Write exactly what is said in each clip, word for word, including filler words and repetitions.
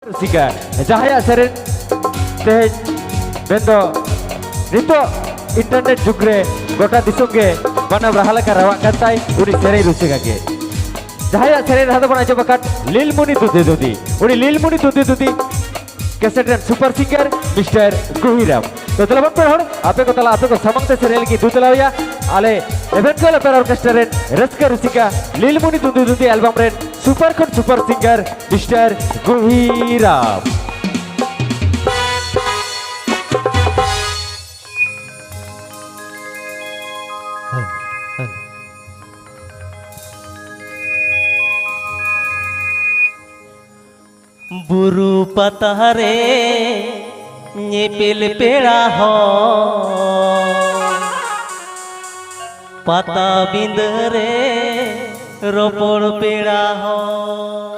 ᱨᱩᱥᱤᱠᱟ, ᱡᱟᱦᱟᱸᱭᱟᱜ ᱥᱮᱨᱮᱧ ᱛᱮᱦᱮᱧ ᱢᱮᱱᱫᱚ ᱱᱤᱛᱚᱜ ᱤᱱᱴᱟᱨᱱᱮᱴ ᱡᱩᱜᱽ ᱨᱮ ᱜᱚᱴᱟ ᱫᱤᱥᱚᱢ ᱜᱮ ᱵᱟᱱᱟᱢ ᱨᱟᱦᱟ ᱞᱮᱠᱟ ᱨᱟᱣᱟᱜ ᱠᱟᱱ ᱛᱟᱭ, ᱩᱱᱤ ᱥᱮᱨᱮᱧ ᱨᱩᱥᱤᱠᱟ ᱜᱮ᱾ ᱡᱟᱦᱟᱸᱭᱟᱜ ᱥᱮᱨᱮᱧ ᱨᱟᱦᱟ ᱫᱚᱵᱚᱱ ᱟᱸᱡᱚᱢ ᱟᱠᱟᱫ ᱞᱤᱞᱢᱩᱱᱤ ᱫᱩᱫᱤ ᱫᱩᱫᱤ, ᱩᱱᱤ ᱞᱤᱞᱢᱩᱱᱤ ᱫᱩᱫᱤ ᱫᱩᱫᱤ ᱠᱮᱥᱮᱴ ᱨᱮᱱ ᱥᱩᱯᱟᱨ ᱥᱤᱝᱜᱟᱨ ᱢᱤᱥᱴᱟᱨ ᱜᱩᱦᱤᱨᱟᱢ᱾ ᱛᱚ ᱫᱮᱞᱟ ᱵᱚᱱ ᱯᱮᱲᱟ ᱦᱚᱲ, ᱟᱯᱮ ᱠᱚ ᱛᱟᱞᱟ, ᱟᱯᱮ ᱠᱚ ᱥᱟᱢᱟᱝ ᱛᱮ ᱥᱮᱨᱮᱧ ᱞᱟᱹᱜᱤᱫ ᱫᱩ ᱛᱮᱞᱟᱣᱮᱭᱟ ᱟᱞᱮ ᱮᱵᱷᱮᱱᱪᱩᱣᱟᱞ ᱟᱯᱮᱨᱟ ᱚᱨᱠᱮᱥᱴᱨᱟ ᱨᱮᱱ ᱨᱟᱹᱥᱠᱟᱹ ᱨᱩᱥᱤᱠᱟ ᱞᱤᱞᱢᱩᱱᱤ ᱫᱩᱫᱤ ᱫᱩᱫᱤ ᱮᱞᱵᱟᱢ ᱨᱮᱱ ᱥᱩᱯᱟᱨ ᱠᱷᱚᱱ ᱥᱩᱯᱟᱨ ᱥᱤᱝᱜᱟᱨ ᱢᱤᱥᱴᱟᱨ ᱜᱩᱦᱤᱨᱟᱢ᱾ ᱵᱩᱨᱩ ᱯᱟᱛᱟ ᱨᱮ ᱧᱮᱯᱮᱞ ᱯᱮᱲᱟ ᱦᱚᱸ, ᱯᱟᱛᱟ ᱵᱤᱸᱫᱟᱹ ᱨᱮ ᱨᱚᱯᱚᱲ ᱯᱮᱲᱟ ᱦᱚᱸ,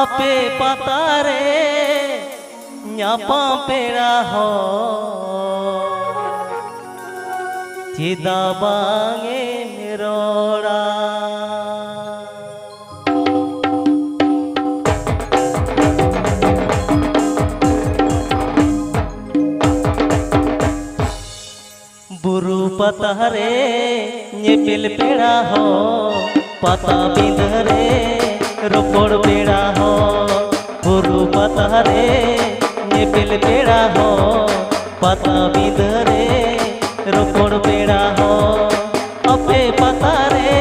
ᱟᱯᱮ ᱯᱟᱛᱟ ᱨᱮ ᱧᱟᱯᱟᱢ ᱯᱮᱲᱟ ᱦᱚᱸ, ᱪᱮᱫᱟᱜ ᱵᱟᱝ ᱮᱢ ᱨᱚᱲᱟ? ᱵᱩᱨᱩ ᱯᱟᱛᱟ ᱨᱮ ᱧᱮᱯᱮᱞ ᱯᱮᱲᱟ ᱦᱚᱸ, ᱯᱟᱛᱟ ᱵᱤᱸᱫᱟᱹ ᱨᱮ ᱨᱚᱯᱚᱲ ᱯᱮᱲᱟ ᱦᱚᱸ, ᱵᱩᱨᱩ ᱯᱟᱛᱟ ᱨᱮ ᱧᱮᱯᱮᱞ ᱯᱮᱲᱟ ᱦᱚᱸ, ᱯᱟᱛᱟ ᱵᱤᱸᱫᱟᱹ ᱨᱮ ᱨᱚᱯᱚᱲ ᱯᱮᱲᱟ ᱦᱚᱸ, ᱟᱯᱮ ᱯᱟᱛᱟ ᱨᱮ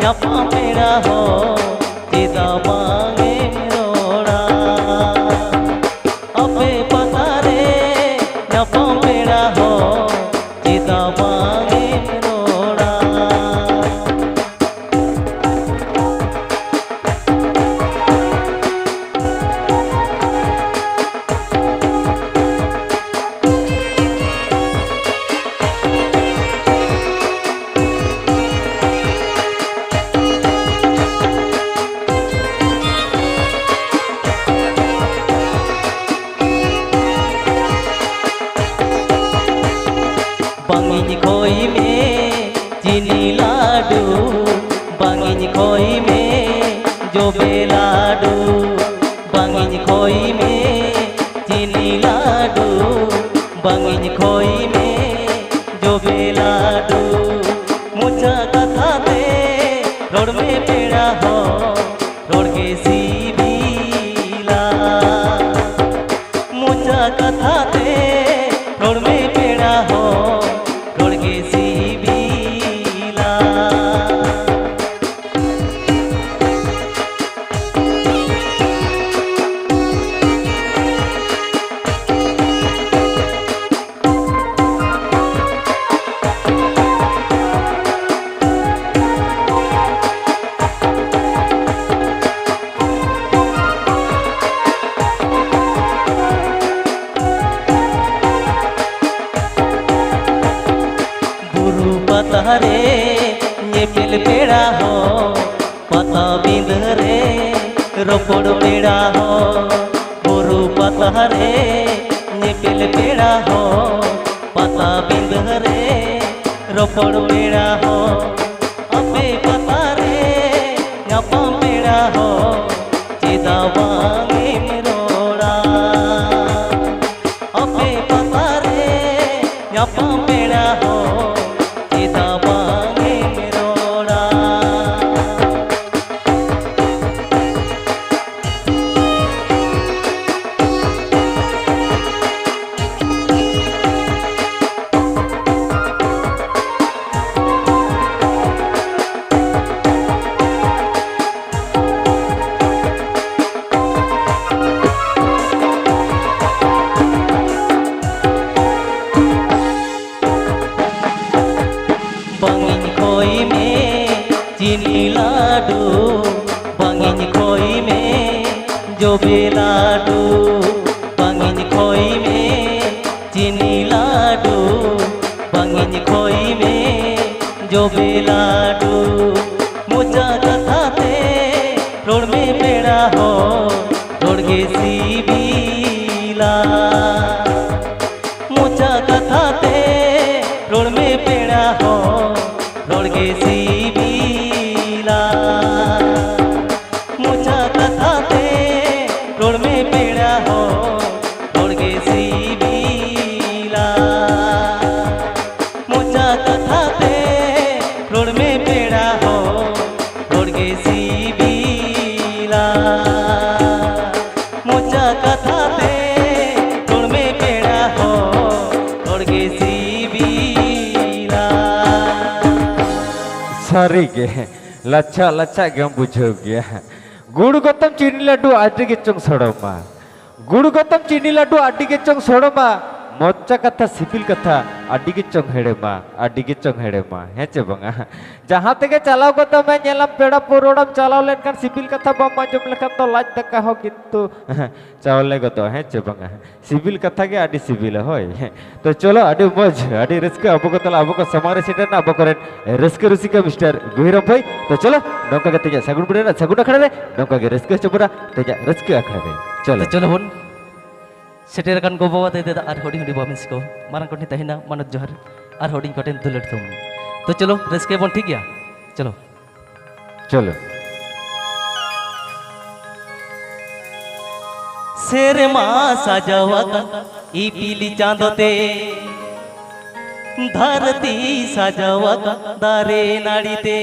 ᱧᱟᱯᱟᱢ ᱯᱮᱲᱟ ᱦᱚᱸ, ᱪᱮᱫᱟᱜ ᱵᱟᱝ ᱮᱢ ᱨᱚᱲᱟ? ᱟᱯᱮ ᱯᱟᱛᱟ ᱨᱮ ᱧᱟᱯᱟᱢ ᱯᱮᱲᱟ ᱦᱚᱸ, ᱪᱮᱫᱟᱜ ᱵᱟᱝ ᱮᱢ ᱨᱚᱲᱟ? ᱞᱟᱹᱰᱩ, ᱵᱟᱝᱤᱧ ᱠᱷᱚᱭ ᱢᱮ ᱪᱤᱱᱤ ᱞᱟᱹᱰᱩ, ᱵᱟᱝᱤᱧ ᱠᱷᱚᱭ ᱢᱮ ᱡᱚᱵᱮ ᱞᱟᱹᱰᱩ᱾ ᱢᱚᱪᱟ ᱠᱟᱛᱷᱟ ᱛᱮ ᱨᱚᱲ ᱢᱮ ᱯᱮᱲᱟ ᱦᱚᱲ, ᱨᱚᱲ ᱜᱮ ᱥᱤᱵᱤᱞᱟ᱾ ᱢᱚᱪᱟ ᱠᱟᱛᱷᱟ ᱛᱮ ᱨᱚᱲ ᱢᱮ ᱯᱮᱲᱟ ᱦᱚᱲ, ᱨᱚᱲ ᱜᱮ ᱥᱤᱵᱤᱞᱟ᱾ ᱵᱩᱨᱩ ᱯᱟᱛᱟ ᱨᱮ ᱧᱮᱯᱮᱞ ᱯᱮᱲᱟ ᱦᱚᱸ, ᱯᱟᱛᱟᱵᱤᱸᱫᱷᱟᱹ ᱨᱮ ᱨᱚᱯᱚᱲ ᱯᱮᱲᱟ ᱦᱚᱸ, ᱵᱩᱨᱩ ᱯᱟᱛᱟ ᱨᱮ ᱧᱮᱯᱮᱞ ᱯᱮᱲᱟ ᱦᱚᱸ, ᱯᱟᱛᱟᱵᱤᱸᱫᱷᱟᱹ ᱨᱮ ᱨᱚᱯᱚᱲ ᱯᱮᱲᱟ ᱦᱚᱸ, ᱟᱯᱮ ᱯᱟᱛᱟ ᱨᱮ ᱧᱟᱯᱟᱢ ᱯᱮᱲᱟ ᱦᱚᱸ, ᱪᱮᱫᱟᱜ ᱵᱟᱝ ᱮᱢ ᱨᱚᱲᱟ? ᱟᱯᱮ ᱯᱟᱛᱟ ᱨᱮ ᱧᱟᱯᱟᱢ ᱯᱮᱲᱟ ᱦᱚᱸ, ᱪᱮᱫᱟᱜ ᱵᱟᱝ ᱮᱢ ᱨᱚᱲᱟ? ᱵᱟᱝᱤᱧ ᱠᱷᱚᱭ ᱢᱮ ᱪᱤᱱᱤ ᱞᱟᱹᱰᱩ, ᱵᱟᱝᱤᱧ ᱠᱷᱚᱭ ᱢᱮ ᱡᱚᱵᱮ ᱞᱟᱹᱰᱩ, ᱵᱟᱝᱤᱧ ᱠᱷᱚᱭ ᱢᱮ ᱪᱤᱱᱤ ᱞᱟᱹᱰᱩ, ᱵᱟᱝᱤᱧ ᱠᱷᱚᱭ ᱢᱮ ᱡᱚᱵᱮ ᱞᱟᱹᱰᱩ᱾ ᱢᱚᱪᱟ ᱠᱟᱛᱷᱟ ᱛᱮ ᱨᱚᱲ ᱢᱮ ᱯᱮᱲᱟ ᱦᱚᱲ, ᱨᱚᱲ ᱜᱮ ᱥᱤᱵᱤᱞᱟ᱾ ᱢᱚᱪᱟ ᱠᱟᱛᱷᱟ ᱛᱮ ᱨᱚᱲ ᱢᱮ ᱯᱮᱲᱟ ᱦᱚᱲ, ᱨᱚᱲ ᱜᱮ ᱥᱤᱵᱤᱞᱟ᱾ ᱢᱚᱪᱟ ᱢᱚᱪᱟ ᱠᱟᱛᱷᱟ ᱛᱮ ᱨᱚᱲ ᱢᱮ ᱯᱮᱲᱟ ᱦᱚᱲ, ᱨᱚᱲ ᱜᱮ ᱥᱤᱵᱤᱞᱟ᱾ ᱥᱟᱹᱨᱤ ᱜᱮ, ᱞᱟᱪᱷᱟ ᱞᱟᱪᱷᱟ ᱜᱮᱢ ᱵᱩᱡᱷᱟᱹᱣ ᱜᱮᱭᱟ᱾ ᱜᱩᱲ ᱜᱚᱛᱚᱢ ᱪᱤᱱᱤ ᱞᱟᱹᱰᱩ ᱟᱹᱰᱤ ᱜᱮ ᱪᱚᱝ ᱥᱚᱲᱚᱢᱟ᱾ ᱜᱩᱲ ᱜᱚᱛᱚᱢ ᱪᱤᱱᱤ ᱞᱟᱹᱰᱩ ᱟᱹᱰᱤ ᱜᱮ ᱪᱚᱝ ᱥᱚᱲᱚᱢᱟ᱾ ᱢᱚᱪᱟ ᱠᱟᱛᱷᱟ ᱥᱤᱵᱤᱞ ᱠᱟᱛᱷᱟ ᱟᱹᱰᱤ ᱜᱮ ᱪᱚᱝ ᱦᱮᱲᱮᱢᱟ, ᱟᱹᱰᱤ ᱜᱮ ᱪᱚᱝ ᱦᱮᱲᱮᱢᱟ, ᱦᱮᱸ ᱪᱮ ᱵᱟᱝᱟ? ᱡᱟᱦᱟᱸ ᱛᱮᱜᱮ ᱪᱟᱞᱟᱣ ᱜᱚᱫᱚᱜ ᱢᱮ, ᱧᱮᱞᱟᱢ ᱯᱮᱲᱟ ᱯᱟᱹᱨᱣᱟᱹᱲᱟᱢ ᱪᱟᱞᱟᱣ ᱞᱮᱱᱠᱷᱟᱱ ᱥᱤᱵᱤᱞ ᱠᱟᱛᱷᱟ ᱵᱟᱢ ᱟᱸᱡᱚᱢ ᱞᱮᱠᱷᱟᱱ ᱫᱚ ᱞᱟᱡ ᱫᱟᱠᱟ ᱦᱚᱸ ᱠᱤᱱᱛᱩ ᱪᱟᱣᱞᱮ ᱜᱚᱫᱚᱜᱼᱟ, ᱦᱮᱸ ᱪᱮ ᱵᱟᱝᱟ? ᱥᱤᱵᱤᱞ ᱠᱟᱛᱷᱟ ᱜᱮ ᱟᱹᱰᱤ ᱥᱤᱵᱤᱞᱟ, ᱦᱳᱭ᱾ ᱛᱚ ᱪᱚᱞᱚ, ᱟᱹᱰᱤ ᱢᱚᱡᱽ, ᱟᱹᱰᱤ ᱨᱟᱹᱥᱠᱟᱹ᱾ ᱟᱵᱚ ᱠᱚ ᱛᱟᱞᱟ, ᱟᱵᱚ ᱠᱚ ᱥᱟᱢᱟᱝ ᱨᱮ ᱥᱮᱴᱮᱨᱱᱟ ᱟᱵᱚ ᱠᱚᱨᱮᱱ ᱨᱟᱹᱥᱠᱟᱹ ᱨᱩᱥᱤᱠᱟ ᱢᱤᱥᱴᱟᱨ ᱜᱩᱦᱤᱨᱟᱢ ᱵᱷᱟᱹᱭ᱾ ᱛᱚ ᱪᱚᱞᱚ, ᱱᱚᱝᱠᱟ ᱜᱮ ᱛᱮᱦᱮᱧᱟᱜ ᱥᱟᱹᱜᱩᱱ ᱵᱮᱲᱟ ᱨᱮᱱᱟᱜ ᱥᱟᱹᱜᱩᱱ ᱟᱠᱷᱲᱟ ᱨᱮ ᱱᱚᱝᱠᱟ ᱜᱮ ᱨᱟᱹᱥᱠᱟᱹ ᱦᱚᱪᱚ ᱵᱚᱱᱟ ᱛᱮᱦᱮᱧᱟᱜ ᱨᱟᱹᱥᱠᱟᱹ ᱟᱠᱷᱲᱟ ᱨᱮ᱾ ᱪᱚᱞᱚ᱾ ᱛᱚ ᱪᱚᱞᱚ ᱵᱚᱱ ᱥᱮᱴᱮᱨ ᱟᱠᱟᱱ ᱜᱚ ᱵᱟᱵᱟ, ᱫᱟᱹᱭ ᱫᱟᱫᱟ ᱟᱨ ᱦᱩᱰᱤᱧ ᱦᱩᱰᱤᱧ ᱵᱚᱭᱦᱟ ᱢᱤᱥᱤ ᱠᱚ, ᱢᱟᱨᱟᱝ ᱠᱚ ᱴᱷᱮᱱ ᱛᱟᱦᱮᱱᱟ ᱢᱟᱱᱚᱛ ᱡᱚᱦᱟᱨ ᱟᱨ ᱦᱩᱰᱤᱧ ᱠᱚ ᱴᱷᱮᱱ ᱫᱩᱞᱟᱹᱲ ᱛᱷᱩᱢ᱾ ᱛᱚ ᱪᱚᱞᱚ, ᱨᱟᱹᱥᱠᱟᱹᱭᱟᱵᱚᱱ, ᱴᱷᱤᱠ ᱜᱮᱭᱟ? ᱪᱚᱞᱚ᱾ ᱪᱚᱞᱚ᱾ ᱥᱮᱨᱢᱟ ᱥᱟᱡᱟᱣ ᱟᱠᱟᱱ ᱤᱯᱤᱞ ᱪᱟᱸᱫᱚ ᱛᱮ, ᱫᱷᱟᱹᱨᱛᱤ ᱥᱟᱡᱟᱣ ᱟᱠᱟᱱ ᱫᱟᱨᱮ ᱱᱟᱹᱲᱤ ᱛᱮ,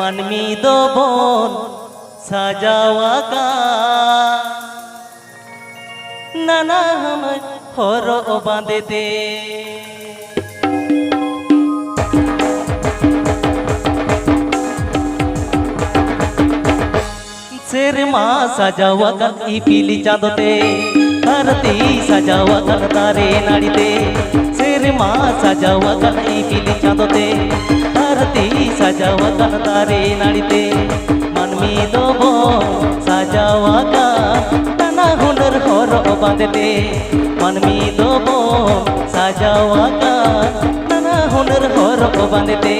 ᱢᱟᱹᱱᱢᱤ ᱫᱚᱵᱚᱱ ᱥᱟᱡᱟᱣ ᱟᱠᱟᱱ ᱱᱟᱱᱟ ᱦᱩᱱᱟᱹᱨ ᱦᱚᱨᱚᱜ ᱵᱟᱸᱫᱮ ᱛᱮ᱾ ᱥᱮᱨᱢᱟ ᱥᱟᱡᱟᱣ ᱟᱠᱟᱱ ᱤᱯᱤᱞ ᱪᱟᱸᱫᱚ ᱛᱮ, ᱫᱷᱟᱹᱨᱛᱤ ᱥᱟᱡᱟᱣ ᱟᱠᱟᱱ ᱫᱟᱨᱮ ᱱᱟᱹᱲᱤ ᱛᱮ᱾ ᱥᱮᱨᱢᱟ ᱥᱟᱡᱟᱣ ᱟᱠᱟᱱ ᱤᱯᱤᱞ ᱪᱟᱸᱫᱚ ᱛᱮ, ᱫᱷᱟᱹᱨᱛᱤ ᱥᱟᱡᱟᱣ ᱟᱠᱟᱱ ᱫᱟᱨᱮ ᱱᱟᱹᱲᱤ ᱛᱮ᱾ ᱢᱟᱹᱱᱢᱤ ᱫᱚᱵᱚᱱ ᱥᱟᱡᱟᱣ ᱟᱠᱟᱱ ᱱᱟᱱᱟ ᱦᱩᱱᱟᱹᱨ ᱦᱚᱨᱚᱜ ᱵᱟᱸᱫᱮ ᱛᱮ᱾ ᱢᱟᱹᱱᱢᱤ ᱫᱚᱵᱚᱱ ᱥᱟᱡᱟᱣ ᱟᱠᱟᱱ ᱱᱟᱱᱟ ᱦᱩᱱᱟᱹᱨ ᱦᱚᱨᱚᱜ ᱵᱟᱸᱫᱮ ᱛᱮ᱾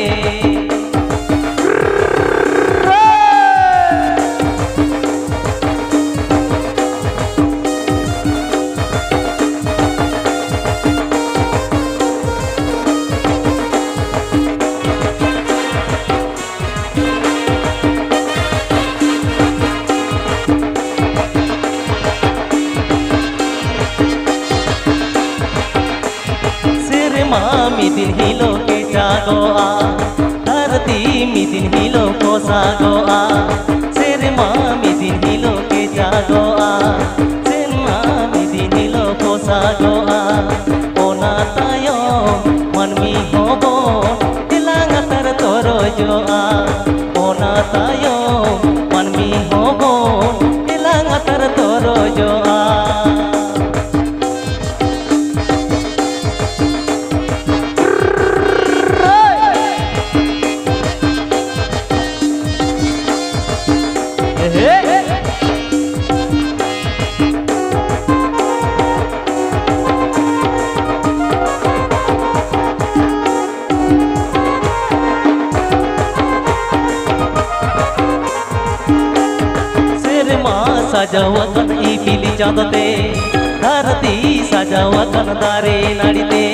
ᱥᱮᱨᱢᱟ ᱢᱤᱫ ᱫᱤᱱ ᱦᱤᱞᱳᱜ ᱠᱮᱪᱟᱜᱚᱜᱼᱟ᱾ ᱢᱤᱫ ᱫᱤᱱ ᱦᱤᱞᱳᱜ ᱯᱚᱥᱟᱜᱚᱜᱼᱟ, ᱥᱮᱨᱢᱟ ᱢᱤᱫ ᱫᱤᱱ ᱦᱤᱞᱳᱜ ᱠᱮᱪᱟᱜᱚᱜᱼᱟ, ᱥᱮᱨᱢᱟ ᱢᱤᱫ ᱫᱤᱱ ᱦᱤᱞᱳᱜ ᱯᱚᱥᱟᱜᱚᱜᱼᱟ᱾ ᱚᱱᱟ ᱛᱟᱭᱚᱢ ᱢᱟᱹᱱᱢᱤ ᱦᱚᱸᱵᱚᱱ ᱮᱞᱟᱝ ᱟᱛᱟᱨ ᱛᱚᱨᱚᱡᱚᱜᱼᱟ᱾ ᱚᱱᱟ ᱛᱟᱭᱚᱢ ᱢᱟᱹᱱᱢᱤ ᱦᱚᱸᱵᱚᱱ ᱮᱞᱟᱝ ᱟᱛᱟᱨ ᱛᱚᱨᱚᱡᱚᱜᱼᱟ᱾ ᱥᱮᱨᱢᱟ ᱥᱟᱡᱟᱣ ᱟᱠᱟᱱ ᱤᱯᱤᱞ ᱪᱟᱸᱫᱚ ᱛᱮ, ᱫᱷᱟᱹᱨᱛᱤ ᱥᱟᱡᱟᱣ ᱟᱠᱟᱱ ᱫᱟᱨᱮ ᱱᱟᱹᱲᱤ ᱛᱮ᱾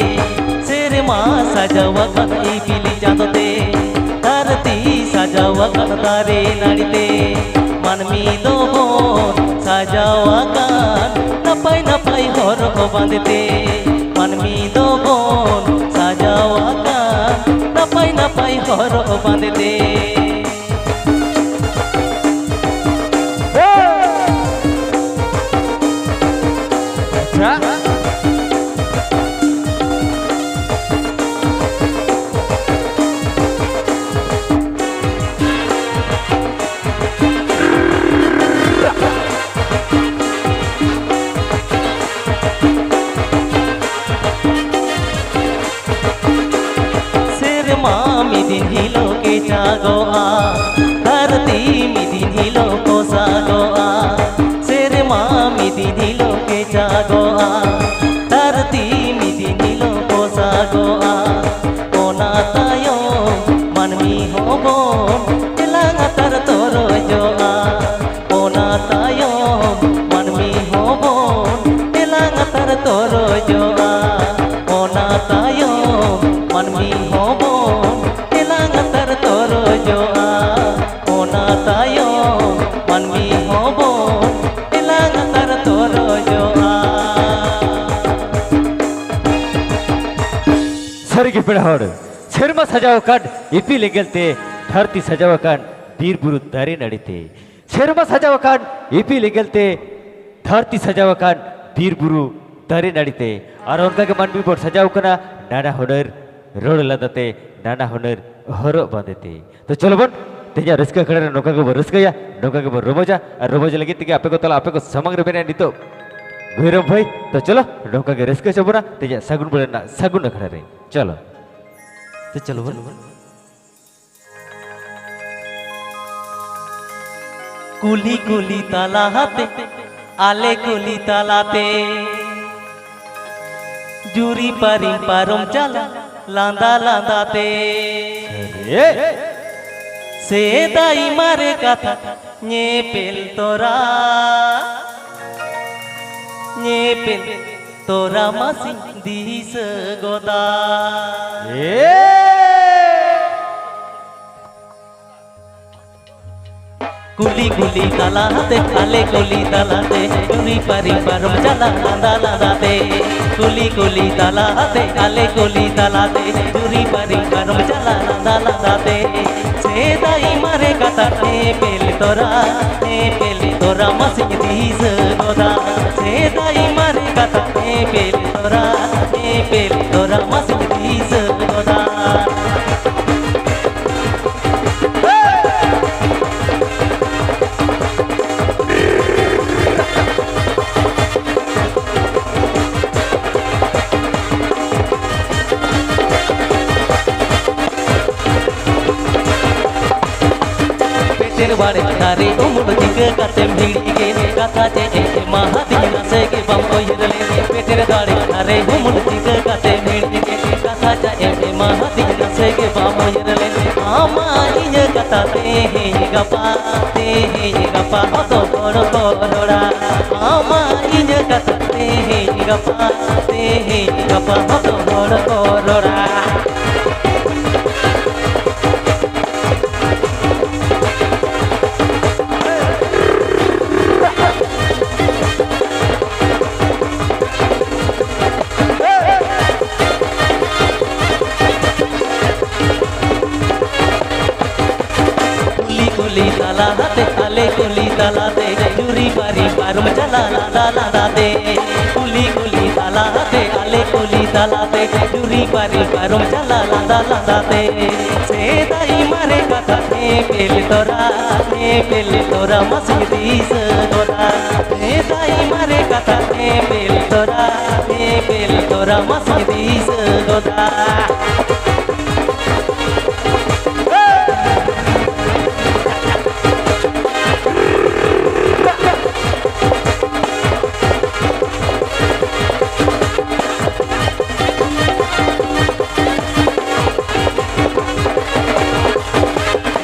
ᱥᱮᱨᱢᱟ ᱥᱟᱡᱟᱣ ᱟᱠᱟᱱ ᱤᱯᱤᱞ ᱪᱟᱸᱫᱚ ᱛᱮ, ᱫᱷᱟᱹᱨᱛᱤ ᱥᱟᱡᱟᱣ ᱟᱠᱟᱱ ᱫᱟᱨᱮ ᱱᱟᱹᱲᱤ ᱛᱮ᱾ ᱢᱟᱹᱱᱢᱤ ᱫᱚᱵᱚᱱ ᱥᱟᱡᱟᱣ ᱟᱠᱟᱱ ᱱᱟᱯᱟᱭ ᱱᱟᱯᱟᱭ ᱦᱚᱨᱚᱜ ᱵᱟᱸᱫᱮ ᱛᱮ᱾ ᱢᱟᱹᱱᱢᱤ ᱫᱚᱵᱚᱱ ᱥᱟᱡᱟᱣ ᱟᱠᱟᱱ ᱱᱟᱯᱟᱭ ᱱᱟᱯᱟᱭ ᱦᱚᱨᱚᱜ ᱵᱟᱸᱫᱮ ᱛᱮ᱾ ᱟᱪᱪᱷᱟ᱾ ᱥᱮᱨᱢᱟ ᱢᱤᱫ ᱫᱤᱱ ᱦᱤᱞᱳᱜ ᱠᱮᱪᱟᱜᱚᱜᱼᱟ, ᱫᱷᱟᱹᱨᱛᱤ ᱢᱤᱫ ᱫᱤᱱ ᱦᱤᱞᱳᱜ ᱯᱚᱥᱟᱜᱚᱜᱼᱟ᱾ ᱥᱮᱨᱢᱟ ᱢᱤᱫ ᱫᱤᱱ ᱦᱤᱞᱳᱜ ᱠᱮᱪᱟᱜᱚᱜᱼᱟ, ᱫᱷᱟᱹᱨᱛᱤ ᱢᱤᱫ ᱫᱤᱱ ᱦᱤᱞᱳᱜ ᱯᱚᱥᱟᱜᱚᱜᱼᱟ᱾ ᱚᱱᱟ ᱛᱟᱭᱚᱢ ᱢᱟᱹᱱᱢᱤ ᱦᱚᱸᱵᱚᱱ ᱮᱞᱟᱝ ᱟᱛᱟᱨ ᱛᱚᱨᱚᱡᱚᱜᱼᱟ᱾ ᱚᱱᱟ ᱛᱟᱭᱚᱢ ᱢᱟᱹᱱᱢᱤ ᱦᱚᱸᱵᱚᱱ ᱮᱞᱟᱝ ᱟᱛᱟᱨ ᱛᱚᱨᱚᱡᱚᱜᱼᱟ᱾ ᱚᱱᱟ ᱛᱟᱭᱚᱢ ᱢᱟᱹᱱᱢᱤ ᱦᱚᱸᱵᱚᱱ ᱮᱞᱟᱝ ᱟᱛᱟᱨ ᱛᱚᱨᱚᱡᱚᱜᱼᱟ᱾ ᱚᱱᱟ ᱛᱟᱭᱚᱢ ᱢᱟᱹᱱᱢᱤ ᱦᱚᱸᱵᱚᱱ ᱮᱞᱟᱝ ᱟᱛᱟᱨ ᱛᱚᱨᱚᱡᱚᱜᱼᱟ᱾ ᱥᱟᱹᱨᱤᱜᱮ ᱯᱮᱲᱟ ᱦᱚᱲ, ᱥᱮᱨᱢᱟ ᱥᱟᱡᱟᱣ ᱟᱠᱟᱫ ᱤᱯᱤᱞ ᱮᱸᱜᱮᱞ ᱛᱮ ᱫᱷᱟᱹᱨᱛᱤ ᱥᱟᱡᱟᱣ ᱟᱠᱟᱱ ᱵᱤᱨ ᱵᱩᱨᱩ ᱫᱟᱨᱮ ᱱᱟᱹᱲᱤ ᱛᱮ, ᱥᱮᱨᱢᱟ ᱥᱟᱡᱟᱣ ᱟᱠᱟᱱ ᱤᱯᱤᱞ ᱮᱸᱜᱮᱞ ᱛᱮ, ᱫᱷᱟᱹᱨᱛᱤ ᱥᱟᱡᱟᱣ ᱟᱠᱟᱱ ᱵᱤᱨ ᱵᱩᱨᱩ ᱫᱟᱨᱮ ᱱᱟᱹᱲᱤ ᱛᱮ, ᱟᱨ ᱚᱱᱠᱟ ᱜᱮ ᱢᱟᱹᱱᱢᱤ ᱵᱚᱱ ᱥᱟᱡᱟᱣ ᱠᱟᱱᱟ ᱱᱟᱱᱟ ᱦᱩᱱᱟᱹᱨ ᱨᱚᱲ ᱞᱟᱸᱫᱟ ᱛᱮ, ᱱᱟᱱᱟ ᱦᱩᱱᱟᱹᱨ ᱦᱚᱨᱚᱜ ᱵᱟᱸᱫᱮ ᱛᱮ᱾ ᱛᱚ ᱪᱚᱞᱚ ᱵᱚᱱ ᱛᱮᱦᱮᱧᱟᱜ ᱨᱟᱹᱥᱠᱟᱹ ᱟᱠᱷᱲᱟ ᱨᱮ ᱱᱚᱝᱠᱟ ᱜᱮᱵᱚᱱ ᱨᱟᱹᱥᱠᱟᱹᱭᱟ, ᱱᱚᱝᱠᱟ ᱜᱮᱵᱚᱱ ᱨᱚᱢᱚᱡᱟ, ᱟᱨ ᱨᱚᱢᱚᱡᱽ ᱞᱟᱹᱜᱤᱫ ᱛᱮᱜᱮ ᱟᱯᱮ ᱠᱚ ᱛᱟᱞᱟ ᱟᱯᱮ ᱠᱚ ᱥᱟᱢᱟᱝ ᱨᱮ ᱢᱮᱱᱟᱭᱟ ᱱᱤᱛᱚᱜ ᱜᱷᱚᱭᱨᱚᱵ ᱵᱷᱟᱹᱭ᱾ ᱛᱚ ᱪᱚᱞᱚ ᱱᱚᱝᱠᱟ ᱜᱮ ᱨᱟᱹᱥᱠᱟᱹ ᱦᱚᱪᱚ ᱵᱚᱱᱟ ᱛᱮᱦᱮᱧᱟᱜ ᱥᱟᱹᱜᱩᱱ ᱵᱮᱲᱟ ᱨᱮᱱᱟᱜ ᱥᱟᱹᱜᱩᱱ ᱟᱠᱷᱲᱟ ᱨᱮ᱾ ᱪᱚᱞᱚ᱾ ᱛᱚ ᱪᱚᱞᱚ ᱵᱚᱱ᱾ ᱠᱩᱞᱦᱤ ᱠᱩᱞᱦᱤ ᱛᱟᱞᱟᱛᱮ, ᱟᱞᱮ ᱠᱩᱞᱦᱤ ᱛᱟᱞᱟᱛᱮ, ᱡᱩᱨᱤ ᱯᱟᱨᱤᱢ ᱯᱟᱨᱚᱢ ᱪᱟᱞᱟᱜ ᱞᱟᱸᱫᱟ ᱞᱟᱸᱫᱟ ᱛᱮ᱾ ᱥᱟᱹᱨᱤ᱾ ᱥᱮᱫᱟᱭ ᱢᱟᱨᱮ ᱠᱟᱛᱷᱟ ᱧᱮᱯᱮᱞ ᱛᱚᱨᱟ, ᱧᱮᱯᱮᱞ ᱛᱚᱨᱟ ᱢᱟᱥᱮᱧ ᱫᱤᱥᱟᱹ ᱜᱚᱫᱟ᱾ ᱮ! ᱠᱩᱞᱦᱤ ᱠᱩᱞᱦᱤ ᱛᱟᱞᱟᱛᱮ, ᱟᱞᱮ ᱠᱩᱞᱦᱤ ᱛᱟᱞᱟᱛᱮ, ᱡᱩᱨᱤ ᱯᱟᱨᱤ ᱯᱟᱨᱚᱢ ᱪᱟᱞᱟᱜ ᱞᱟᱸᱫᱟ ᱞᱟᱸᱫᱟ ᱛᱮ᱾ ᱠᱩᱞᱦᱤ ᱠᱩᱞᱦᱤ ᱛᱟᱞᱟᱛᱮ, ᱟᱞᱮ ᱠᱩᱞᱦᱤ ᱛᱟᱞᱟᱛᱮ, ᱡᱩᱨᱤ ᱯᱟᱨᱤ ᱯᱟᱨᱚᱢ ᱪᱟᱞᱟᱜ ᱞᱟᱸᱫᱟ ᱞᱟᱸᱫᱟ ᱛᱮ᱾ ᱥᱮᱫᱟᱭ ᱢᱟᱨᱮ ᱠᱟᱛᱷᱟ ᱧᱮᱯᱮᱞ ᱛᱚᱨᱟ, ᱧᱮᱯᱮᱞ ᱛᱚᱨᱟ ᱢᱟᱥᱮᱧ ᱫᱤᱥᱟᱹ ᱜᱚᱫᱟ᱾ ᱥᱮᱫᱟᱭ ᱢᱟᱨᱮ ᱠᱟᱛᱷᱟ ᱧᱮᱯᱮᱞ ᱛᱚᱨᱟ, ᱧᱮᱯᱮᱞ ᱛᱚᱨᱟ ᱢᱟᱥᱮᱧ ᱫᱤᱥᱟᱹ ᱜᱚᱫᱟ᱾ ᱯᱮᱴᱮᱨ ᱵᱟᱲᱮ ᱫᱟᱨᱮ ᱩᱢᱩᱞ ᱪᱤᱠᱟᱹ ᱠᱟᱛᱮᱢ ᱦᱤᱲᱤᱧ ᱜᱮ, ᱠᱟᱛᱷᱟ ᱪᱮᱫ ᱮᱢ ᱮᱢᱟ ᱦᱟᱹᱛᱤᱧ ᱱᱟᱥᱮ ᱜᱮ ᱵᱟᱢ ᱩᱭᱦᱟᱹᱨ ᱞᱮ᱾ ᱯᱮᱴᱮᱨ ᱫᱟᱨᱮ ᱫᱟᱨᱮ ᱩᱢᱩᱞ ᱪᱤᱠᱟᱹ ᱠᱟᱛᱮᱢ ᱦᱤᱲᱤᱧ ᱜᱮ, ᱠᱟᱛᱷᱟ ᱪᱮᱫ ᱮᱢ ᱮᱢᱟ ᱦᱟᱹᱛᱤᱧ ᱱᱟᱥᱮ ᱜᱮ ᱵᱟᱢ ᱩᱭᱦᱟᱹᱨ ᱞᱮ᱾ ᱟᱢᱟᱜ ᱤᱧᱟᱹᱜ ᱠᱟᱛᱷᱟ ᱛᱮᱦᱮᱧ ᱜᱟᱯᱟ, ᱛᱮᱦᱮᱧ ᱜᱟᱯᱟ ᱦᱚᱸᱛᱚ ᱦᱚᱲ ᱠᱚ ᱨᱚᱲᱟ᱾ ᱟᱢᱟᱜ ᱤᱧᱟᱹᱜ ᱠᱟᱛᱷᱟ ᱛᱮᱦᱮᱧ ᱜᱟᱯᱟ, ᱛᱮᱦᱮᱧ ᱜᱟᱯᱟ ᱦᱚᱸᱛᱚ ᱦᱚᱲ ᱠᱚ ᱨᱚᱲᱟ᱾ ᱛᱟᱞᱟᱛᱮ ᱟᱞᱮ ᱠᱩᱞᱤ ᱛᱟᱞᱟᱛᱮ ᱡᱩᱨᱤ ᱵᱟᱨᱤ ᱯᱟᱨᱚᱢ ᱪᱟᱞᱟ ᱞᱟᱸᱫᱟ ᱞᱟᱸᱫᱟ ᱛᱮ᱾ ᱠᱩᱞᱤ ᱠᱩᱞᱤ ᱛᱟᱞᱟᱛᱮ ᱟᱞᱮ ᱠᱩᱞᱤ ᱛᱟᱞᱟᱛᱮ ᱡᱩᱨᱤ ᱵᱟᱨᱤ ᱯᱟᱨᱚᱢ ᱪᱟᱞᱟ ᱞᱟᱸᱫᱟ ᱞᱟᱸᱫᱟ ᱛᱮ᱾ ᱥᱮᱫᱟᱭ ᱢᱟᱨᱮ ᱠᱟᱛᱷᱟ ᱧᱮᱯᱮᱞ ᱛᱚᱨᱟ, ᱧᱮᱯᱮᱞ ᱛᱚᱨᱟ ᱢᱟᱥᱮ ᱫᱤᱥᱟᱹ ᱜᱚᱫᱟ᱾ ᱥᱮᱫᱟᱭ ᱢᱟᱨᱮ ᱠᱟᱛᱷᱟ ᱧᱮᱯᱮᱞ ᱛᱚᱨᱟ, ᱧᱮᱯᱮᱞ ᱛᱚᱨᱟ ᱢᱟᱥᱮ ᱫᱤᱥᱟᱹ ᱜᱚᱫᱟ᱾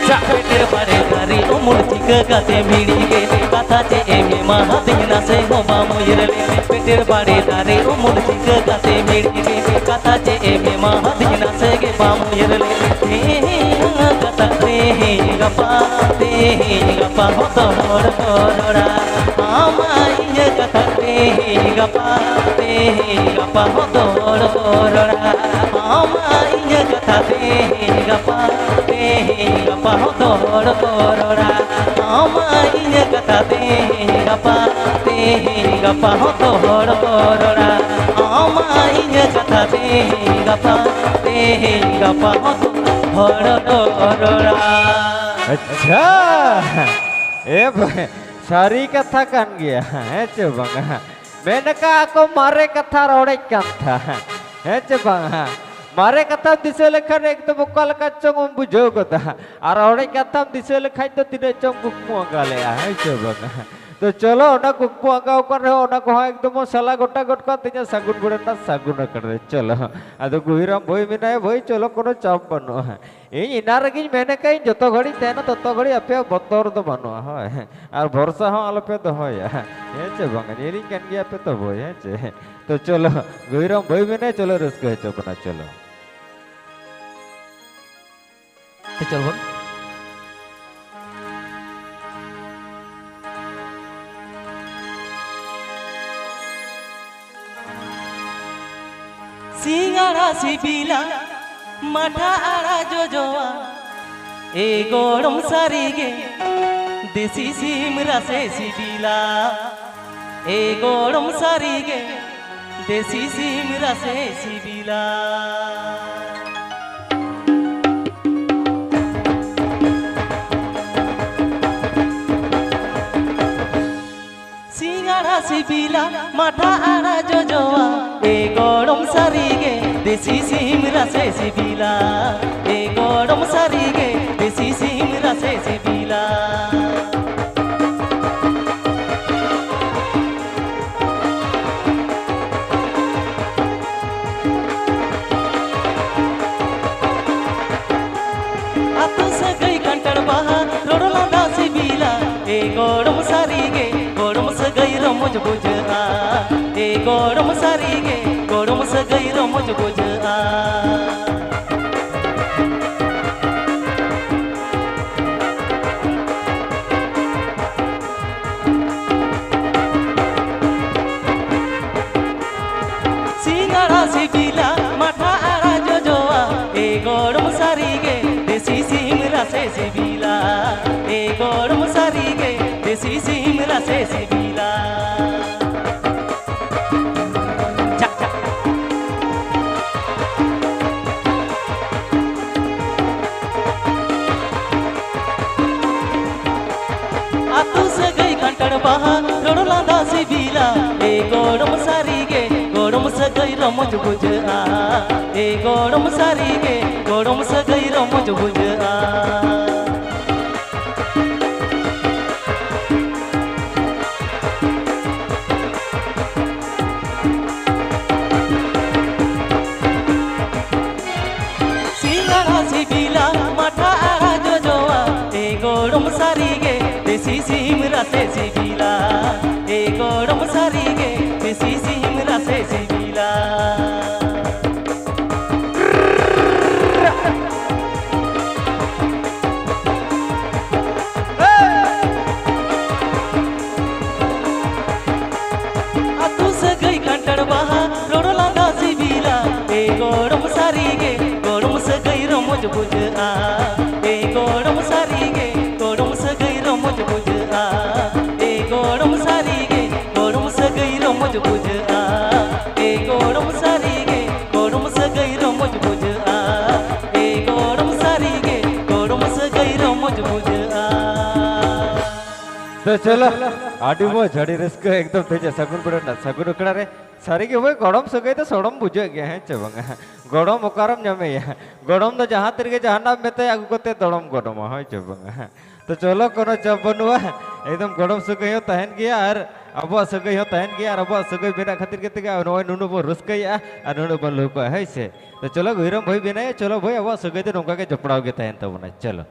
ᱪᱟᱜ ᱯᱮᱴᱮᱨ ᱵᱟᱲᱮ ᱫᱟᱨᱮ ᱩᱢᱩᱞ ᱪᱤᱠᱟᱹ ᱠᱟᱛᱮ ᱢᱤᱲᱤ ᱜᱮ ᱠᱟᱛᱷᱟ ᱪᱮᱫ ᱮᱢ ᱮᱢᱟ ᱦᱟᱹᱛᱤᱧ ᱱᱟᱥᱮ ᱦᱚᱸ ᱵᱟᱢ ᱩᱭᱦᱟᱹᱨ ᱞᱮ᱾ ᱯᱮᱴᱮᱨ ᱵᱟᱲᱮ ᱫᱟᱨᱮ ᱩᱢᱩᱞ ᱪᱤᱠᱟᱹ ᱠᱟᱛᱮ ᱢᱤᱲᱤ ᱜᱮ ᱠᱟᱛᱷᱟ ᱪᱮᱫ ᱮᱢ ᱮᱢᱟ ᱦᱟᱹᱛᱤᱧ ᱱᱟᱥᱮ ᱜᱮ ᱵᱟᱢ ᱩᱭᱦᱟᱹᱨ ᱞᱮ᱾ ᱛᱮᱦᱮᱧ ᱠᱟᱛᱷᱟ ᱛᱮᱦᱮᱧ ᱜᱟᱯᱟ, ᱛᱮᱦᱮᱧ ᱜᱟᱯᱟ ᱦᱚᱸᱛᱚ ᱦᱚᱲ ᱠᱚ ᱨᱚᱲᱟ᱾ ᱟᱢᱟᱜ ᱤᱧᱟᱹᱜ ᱠᱟᱛᱷᱟ ᱛᱮᱦᱮᱧ ᱜᱟᱯᱟ, ᱛᱮᱦᱮᱧ ᱜᱟᱯᱟ ᱦᱚᱸᱛᱚ ᱦᱚᱲ ᱠᱚ ᱨᱚᱲᱟ᱾ ᱟᱢᱟᱜ ᱤᱧᱟᱹᱜ ᱠᱟᱛᱷᱟ ᱛᱮᱦᱮᱧ ᱜᱟᱯᱟ, ᱛᱮᱦᱮᱧ ᱜᱟᱯᱟ ᱦᱚᱸᱛᱚ ᱦᱚᱲ ᱠᱚ ᱨᱚᱲᱟ᱾ ᱟᱢᱟᱜ ᱤᱧᱟᱹᱜ ᱠᱟᱛᱷᱟ ᱛᱮᱦᱮᱧ ᱜᱟᱯᱟ, ᱛᱮᱦᱮᱧ ᱜᱟᱯᱟ ᱦᱚᱸᱛᱚ ᱦᱚᱲ ᱠᱚ ᱨᱚᱲᱟ᱾ ᱟᱢᱟᱜ ᱤᱧᱟᱹᱜ ᱠᱟᱛᱷᱟ ᱛᱮᱦᱮᱧ ᱜᱟᱯᱟ, ᱛᱮᱦᱮᱧ ᱜᱟᱯᱟ ᱦᱚᱸᱛᱚ ᱦᱚᱲ ᱠᱚ ᱨᱚᱲᱟ᱾ ᱟᱪᱪᱷᱟ, ᱮ ᱵᱷᱟᱭ, ᱥᱟᱹᱨᱤ ᱠᱟᱛᱷᱟ ᱠᱟᱱ ᱜᱮᱭᱟ, ᱦᱮᱸ ᱪᱮ ᱵᱟᱝᱟ? ᱢᱮᱱ ᱟᱠᱟᱫ ᱠᱚ ᱢᱟᱨᱮ ᱠᱟᱛᱷᱟ ᱨᱚᱲᱮᱡ ᱠᱟᱱᱛᱷᱟ, ᱦᱮᱸ ᱪᱮ ᱵᱟᱝᱟ? ᱢᱟᱨᱮ ᱠᱟᱛᱷᱟᱢ ᱫᱤᱥᱟᱹ ᱞᱮᱠᱷᱟᱱ ᱮᱠᱫᱚᱢ ᱚᱠᱟ ᱞᱮᱠᱟ ᱪᱚᱝ ᱮᱢ ᱵᱩᱡᱷᱟᱹᱣ ᱜᱚᱫᱟ, ᱟᱨ ᱨᱚᱲᱮᱡ ᱠᱟᱛᱷᱟᱢ ᱫᱤᱥᱟᱹ ᱞᱮᱠᱷᱟᱱ ᱫᱚ ᱛᱤᱱᱟᱹᱜ ᱪᱚᱝ ᱠᱩᱠᱢᱩ ᱟᱸᱜᱟ ᱞᱮᱜᱼᱟ, ᱦᱮᱸ ᱪᱮ ᱵᱟᱝᱟ? ᱛᱚ ᱪᱚᱞᱚ, ᱚᱱᱟ ᱠᱩᱠᱢᱩ ᱟᱸᱜᱟ ᱚᱠᱟ ᱨᱮᱦᱚᱸ ᱚᱱᱟ ᱠᱚᱦᱚᱸ ᱮᱠᱫᱚᱢ ᱥᱟᱞᱟ ᱜᱚᱴᱟ ᱜᱚᱫ ᱠᱟᱜ ᱛᱤᱧᱟ ᱥᱟᱹᱜᱩᱱ ᱵᱮᱲᱟ ᱨᱮᱱᱟᱜ ᱥᱟᱹᱜᱩᱱ ᱟᱠᱟᱱ ᱨᱮ᱾ ᱪᱚᱞᱚ, ᱟᱫᱚ ᱜᱩᱦᱤᱨᱟᱢ ᱵᱷᱟᱹᱭ ᱢᱮᱱᱟᱭᱟ, ᱵᱷᱟᱹᱭ ᱪᱚᱞᱚ, ᱠᱳᱱᱳ ᱪᱟᱯ ᱵᱟᱹᱱᱩᱜᱼᱟ᱾ ᱤᱧ ᱮᱱᱟᱝ ᱨᱮᱜᱮᱧ ᱢᱮᱱ ᱟᱠᱟᱫ, ᱤᱧ ᱡᱚᱛᱚ ᱜᱷᱟᱹᱲᱤᱡ ᱛᱟᱦᱮᱱᱟ, ᱛᱚᱛᱚ ᱜᱷᱟᱹᱲᱤᱡ ᱟᱯᱮᱭᱟᱜ ᱵᱚᱛᱚᱨ ᱫᱚ ᱵᱟᱹᱱᱩᱜᱼᱟ, ᱦᱳᱭ᱾ ᱟᱨ ᱵᱷᱚᱨᱥᱟ ᱦᱚᱸ ᱟᱞᱚᱯᱮ ᱫᱚᱦᱚᱭᱟ, ᱦᱮᱸ ᱪᱮ ᱵᱟᱝᱟ? ᱧᱮᱞᱤᱧ ᱠᱟᱱ ᱜᱮᱭᱟ ᱯᱮ ᱛᱚ, ᱵᱷᱟᱹᱭ, ᱦᱮᱸ ᱪᱮ? ᱛᱚ ᱪᱚᱞᱚ, ᱜᱩᱦᱤᱨᱟᱢ ᱵᱷᱟᱹᱭ ᱢᱮᱱᱟᱭ, ᱪᱚᱞᱚ ᱨᱟᱹᱥᱠᱟᱹ ᱦᱚᱪᱚ ᱵᱚᱱᱟ, ᱪᱚᱞᱚ᱾ ᱛᱚ ᱪᱚᱞ ᱵᱚᱱ᱾ ᱥᱤᱧ ᱟᱲᱟᱜ ᱥᱤᱵᱤᱞᱟ, ᱢᱟᱴᱷᱟ ᱟᱲᱟᱜ ᱡᱚᱡᱚᱣᱟ, ᱮ ᱜᱚᱲᱚᱢ ᱥᱟᱹᱨᱤᱜᱮ᱾ ᱫᱮᱥᱤ ᱥᱤᱢ ᱨᱟᱥᱮ ᱥᱤᱵᱤᱞᱟ, ᱮ ᱜᱚᱲᱚᱢ ᱥᱟᱹᱨᱤᱜᱮ, ᱫᱮᱥᱤ ᱥᱤᱢ ᱨᱟᱥᱮ ᱥᱤᱵᱤᱞᱟ᱾ ᱥᱤᱧ ᱟᱲᱟᱜ ᱥᱤᱵᱤᱞᱟ, ᱢᱟᱴᱷᱟ ᱟᱲᱟᱜ ᱡᱚᱡᱚᱣᱟ, ᱮ ᱜᱚᱲᱚᱢ ᱥᱟᱹᱨᱤᱜᱮ, ᱫᱮᱥᱤ ᱥᱤᱢ ᱨᱟᱥᱮ ᱥᱤᱵᱤᱞᱟ, ᱮ ᱜᱚᱲᱚᱢ ᱥᱟᱹᱨᱤᱜᱮ, ᱫᱮᱥᱤ ᱥᱤᱢ ᱨᱟᱥᱮ ᱥᱤᱵᱤᱞᱟ᱾ ᱟᱹᱛᱩ ᱥᱟᱹᱜᱟᱹᱭ ᱠᱟᱱᱴᱷᱟᱲ ᱵᱟᱦᱟ, ᱨᱚᱲ ᱞᱟᱸᱫᱟ ᱥᱤᱵᱤᱞᱟ, ᱮ ᱜᱚᱲᱚᱢ ᱥᱟᱹᱨᱤᱜᱮ, ᱜᱚᱲᱚᱢ ᱥᱟᱹᱜᱟᱹᱭ ᱨᱚᱢᱚᱡᱽ ᱵᱩᱡᱷᱟᱹᱜᱼᱟ, ᱮ ᱜᱚᱲᱚᱢ ᱥᱟᱹᱨᱤᱜᱮ, ᱜᱚᱲᱚᱢ ᱥᱟᱹᱜᱟᱹᱭ ᱨᱚᱢᱚᱡᱽ ᱵᱩᱡᱷᱟᱹᱜᱼᱟ᱾ ᱥᱤᱧ ᱟᱲᱟᱜ ᱥᱤᱵᱤᱞᱟ, ᱢᱟᱴᱷᱟ ᱟᱲᱟᱜ ᱡᱚᱡᱚᱣᱟ, ᱮ ᱜᱚᱲᱚᱢ ᱥᱟᱹᱨᱤᱜᱮ, ᱫᱮᱥᱤ ᱥᱤᱢ ᱨᱟᱥᱮ ᱥᱤᱵᱤᱞᱟ, ᱮ ᱜᱚᱲᱚᱢ ᱥᱟᱹᱨᱤᱜᱮ, ᱫᱮᱥᱤ ᱥᱤᱢ ᱨᱟᱥᱮ ᱥᱤᱵᱤᱞᱟ᱾ ᱪᱟᱠ, ᱪᱟᱠ᱾ ᱟᱹᱛᱩ ᱥᱟᱹᱜᱟᱹᱭ ᱠᱟᱱᱴᱷᱟᱲ ᱵᱟᱦᱟ, ᱨᱚᱲ ᱞᱟᱸᱫᱟ ᱥᱤᱵᱤᱞᱟ, ᱮ ᱜᱚᱲᱚᱢ ᱥᱟᱹᱨᱤᱜᱮ, ᱜᱚᱲᱚᱢ ᱥᱟᱹᱜᱟᱹᱭ ᱨᱚᱢᱚᱡᱽ ᱵᱩᱡᱷᱟᱹᱜᱼᱟ, ᱮ ᱜᱚᱲᱚᱢ ᱥᱟᱹᱨᱤᱜᱮ, ᱜᱚᱲᱚᱢ ᱥᱟᱹᱜᱟᱹᱭ ᱨᱚᱢᱚᱡᱽ ᱵᱩᱡᱷᱟᱹᱜᱼᱟ᱾ ᱥᱤᱧ ᱟᱲᱟᱜ ᱥᱤᱵᱤᱞᱟ, ᱢᱟᱴᱷᱟ ᱟᱲᱟᱜ ᱡᱚᱡᱚᱣᱟ, ᱮ ᱜᱚᱲᱚᱢ ᱥᱟᱹᱨᱤᱜᱮ, ᱫᱮᱥᱤ ᱥᱤᱢ ᱨᱟᱥᱮ ᱥᱤᱵᱤᱞᱟ, ᱮ ᱜᱚᱲᱚᱢ ᱥᱟᱹᱨᱤᱜᱮ, ᱫᱮᱥᱤ ᱥᱤᱢ ᱨᱟᱥᱮ ᱥᱤᱵᱤᱞᱟ᱾ ᱟᱹᱛᱩ ᱥᱟᱹᱜᱟᱹᱭ ᱠᱟᱱᱴᱷᱟᱲ ᱵᱟᱦᱟ, ᱨᱚᱲ ᱞᱟᱸᱫᱟ ᱥᱤᱵᱤᱞᱟ, ᱮ ᱜᱚᱲᱚᱢ ᱥᱟᱹᱨᱤᱜᱮ, ᱜᱚᱲᱚᱢ ᱥᱟᱹᱜᱟᱹᱭ ᱨᱚᱢᱚᱡᱽ ᱵᱩᱡᱷᱟᱹᱜᱼᱟ, ᱮ ᱜᱚᱲᱚᱢ ᱥᱟᱹᱨᱤᱜᱮ, ᱜᱚᱲᱚᱢ ᱥᱟᱹᱜᱟᱹᱭ ᱨᱚᱢᱚᱡᱽ ᱪᱚᱞᱚ, ᱟᱹᱰᱤ ᱢᱚᱡᱽ, ᱟᱹᱰᱤ ᱨᱟᱹᱥᱠᱟᱹ ᱮᱠᱫᱚᱢ ᱛᱮᱦᱮᱧ ᱥᱟᱹᱜᱩᱱ ᱵᱮᱲᱟ ᱨᱮᱱᱟᱜ ᱥᱟᱹᱜᱩᱱ ᱟᱠᱷᱲᱟ ᱨᱮ᱾ ᱥᱟᱹᱨᱤ ᱜᱮ ᱵᱷᱟᱹᱭ, ᱜᱚᱲᱚᱢ ᱥᱟᱹᱜᱟᱹᱭ ᱫᱚ ᱥᱚᱲᱚᱢ ᱵᱩᱡᱷᱟᱹᱜ ᱜᱮᱭᱟ, ᱦᱮᱸ ᱪᱮ ᱵᱟᱝᱟ? ᱜᱚᱲᱚᱢ ᱚᱠᱟᱨᱮᱢ ᱧᱟᱢᱮᱭᱟ? ᱜᱚᱲᱚᱢ ᱫᱚ ᱡᱟᱦᱟᱸ ᱛᱤ ᱨᱮᱜᱮ ᱡᱟᱦᱟᱱᱟᱜ ᱮᱢ ᱢᱮᱛᱟᱭᱟ, ᱟᱹᱜᱩ ᱠᱟᱛᱮ ᱫᱚᱲᱚᱢ ᱜᱚᱫ ᱟᱢᱟ, ᱦᱳᱭ ᱪᱮ ᱵᱟᱝᱟ? ᱛᱚ ᱪᱚᱞᱚ, ᱠᱳᱱᱳ ᱪᱟᱯ ᱵᱟᱹᱱᱩᱜᱼᱟ, ᱮᱠᱫᱚᱢ ᱜᱚᱲᱚᱢ ᱥᱟᱹᱜᱟᱹᱭ ᱦᱚᱸ ᱛᱟᱦᱮᱱ ᱜᱮᱭᱟ ᱟᱨ ᱟᱵᱚᱣᱟᱜ ᱥᱟᱹᱜᱟᱹᱭ ᱦᱚᱸ ᱛᱟᱦᱮᱱ ᱜᱮᱭᱟ, ᱟᱨ ᱟᱵᱚᱣᱟᱜ ᱥᱟᱹᱜᱟᱹᱭ ᱢᱮᱱᱟᱜ ᱠᱷᱟᱹᱛᱤᱨ ᱜᱮ ᱛᱮᱜᱮ ᱱᱚᱜᱼᱚᱭ ᱱᱩᱱᱟᱹᱜ ᱵᱚᱱ ᱨᱟᱹᱥᱠᱟᱹᱭᱮᱜᱼᱟ ᱟᱨ ᱱᱩᱱᱟᱹᱜ ᱵᱚᱱ ᱞᱟᱹᱣᱠᱟᱹᱜᱼᱟ, ᱦᱳᱭ ᱥᱮ? ᱛᱚ ᱪᱚᱞᱚ, ᱜᱷᱚᱭᱨᱟᱢ ᱵᱷᱟᱹᱭ ᱵᱮᱱᱟᱭᱟ, ᱪᱚᱞᱚ ᱵᱷᱟᱹᱭ, ᱟᱵᱚᱣᱟᱜ ᱥᱟᱹᱜᱟᱹᱭ ᱫᱚ ᱱᱚᱝᱠᱟ ᱜᱮ ᱡᱚᱯᱲᱟᱣ ᱜᱮ ᱛᱟᱦᱮᱱ ᱛᱟᱵᱚᱱᱟ, ᱪᱚᱞᱚ᱾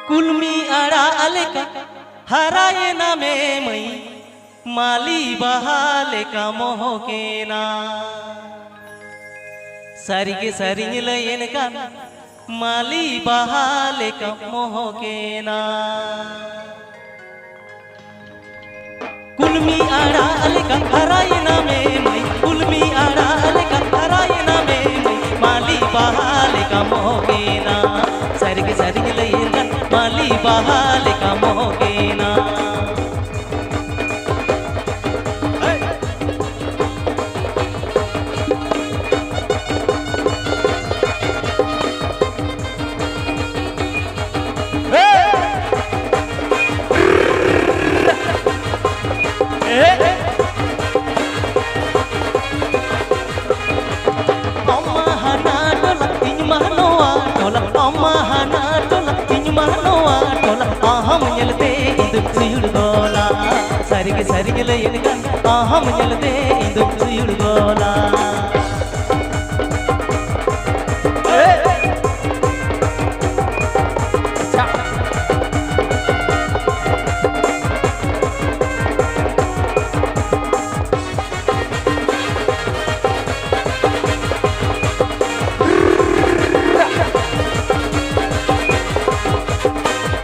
ᱠᱩᱞᱢᱤ ᱟᱲᱟᱜ ᱞᱮᱠᱟ ᱦᱟᱨᱟᱭᱮᱱᱟ ᱢᱮ ᱢᱟᱹᱭ, ᱢᱟᱹᱞᱤ ᱵᱟᱦᱟ ᱞᱮᱠᱟ ᱢᱚᱦᱚᱠᱮᱱᱟ᱾ ᱥᱟᱹᱨᱤᱜᱮ ᱥᱟᱹᱨᱤᱧ ᱞᱟᱹᱭᱮᱱ ᱠᱟᱱ, ᱢᱟᱹᱞᱤ ᱵᱟᱦᱟ ᱞᱮᱠᱟ ᱢᱚᱦᱚᱠᱮᱱᱟ᱾ ᱠᱩᱞᱢᱤ ᱟᱲᱟᱜ ᱞᱮᱠᱟ ᱦᱟᱨᱟᱭᱮᱱᱟ ᱢᱮ ᱢᱟᱹᱭ, ᱠᱩᱞᱢᱤ ᱟᱲᱟᱜ ᱞᱮᱠᱟ ᱦᱟᱨᱟᱭᱮᱱᱟ ᱢᱮ ᱢᱟᱹᱭ, ᱢᱟᱹᱞᱤ ᱵᱟᱦᱟ ᱞᱮᱠᱟ ᱢᱚᱦᱚᱠᱮᱱᱟ᱾ ᱥᱟᱹᱨᱤᱜᱮ ᱥᱟᱹᱨᱤᱜᱮ ᱞᱟᱹᱭᱮᱱ ᱠᱟᱱ, ᱢᱟᱹᱞᱤ ᱵᱟᱦᱟ ᱞᱮᱠᱟ ᱢᱚᱦᱚᱠᱮᱱᱟ᱾ ᱟᱢ ᱢᱟ ᱦᱟᱱᱟ ᱴᱚᱞᱟ, ᱤᱧ ᱢᱟ ᱱᱚᱣᱟ ᱴᱚᱞᱟ, ᱟᱢ ᱢᱟ ᱦᱟᱱᱟ ᱴᱚᱞᱟ, ᱤᱧ ᱢᱟ ᱱᱚᱣᱟ ᱴᱚᱞᱟ, ᱟᱦᱟᱢ ᱧᱮᱞᱛᱮ ᱤᱧ ᱫᱚᱧ ᱥᱩᱭᱩᱲ ᱜᱚᱞᱟ᱾ ᱥᱟᱹᱨᱤᱜᱮ ᱥᱟᱹᱨᱤᱜᱮ ᱞᱟᱹᱭᱮᱱ ᱠᱟᱱ, ᱟᱦᱟᱢ ᱧᱮᱞᱛᱮ ᱤᱧ ᱫᱚᱧ ᱥᱩᱭᱩᱲ ᱜᱚᱞᱟ᱾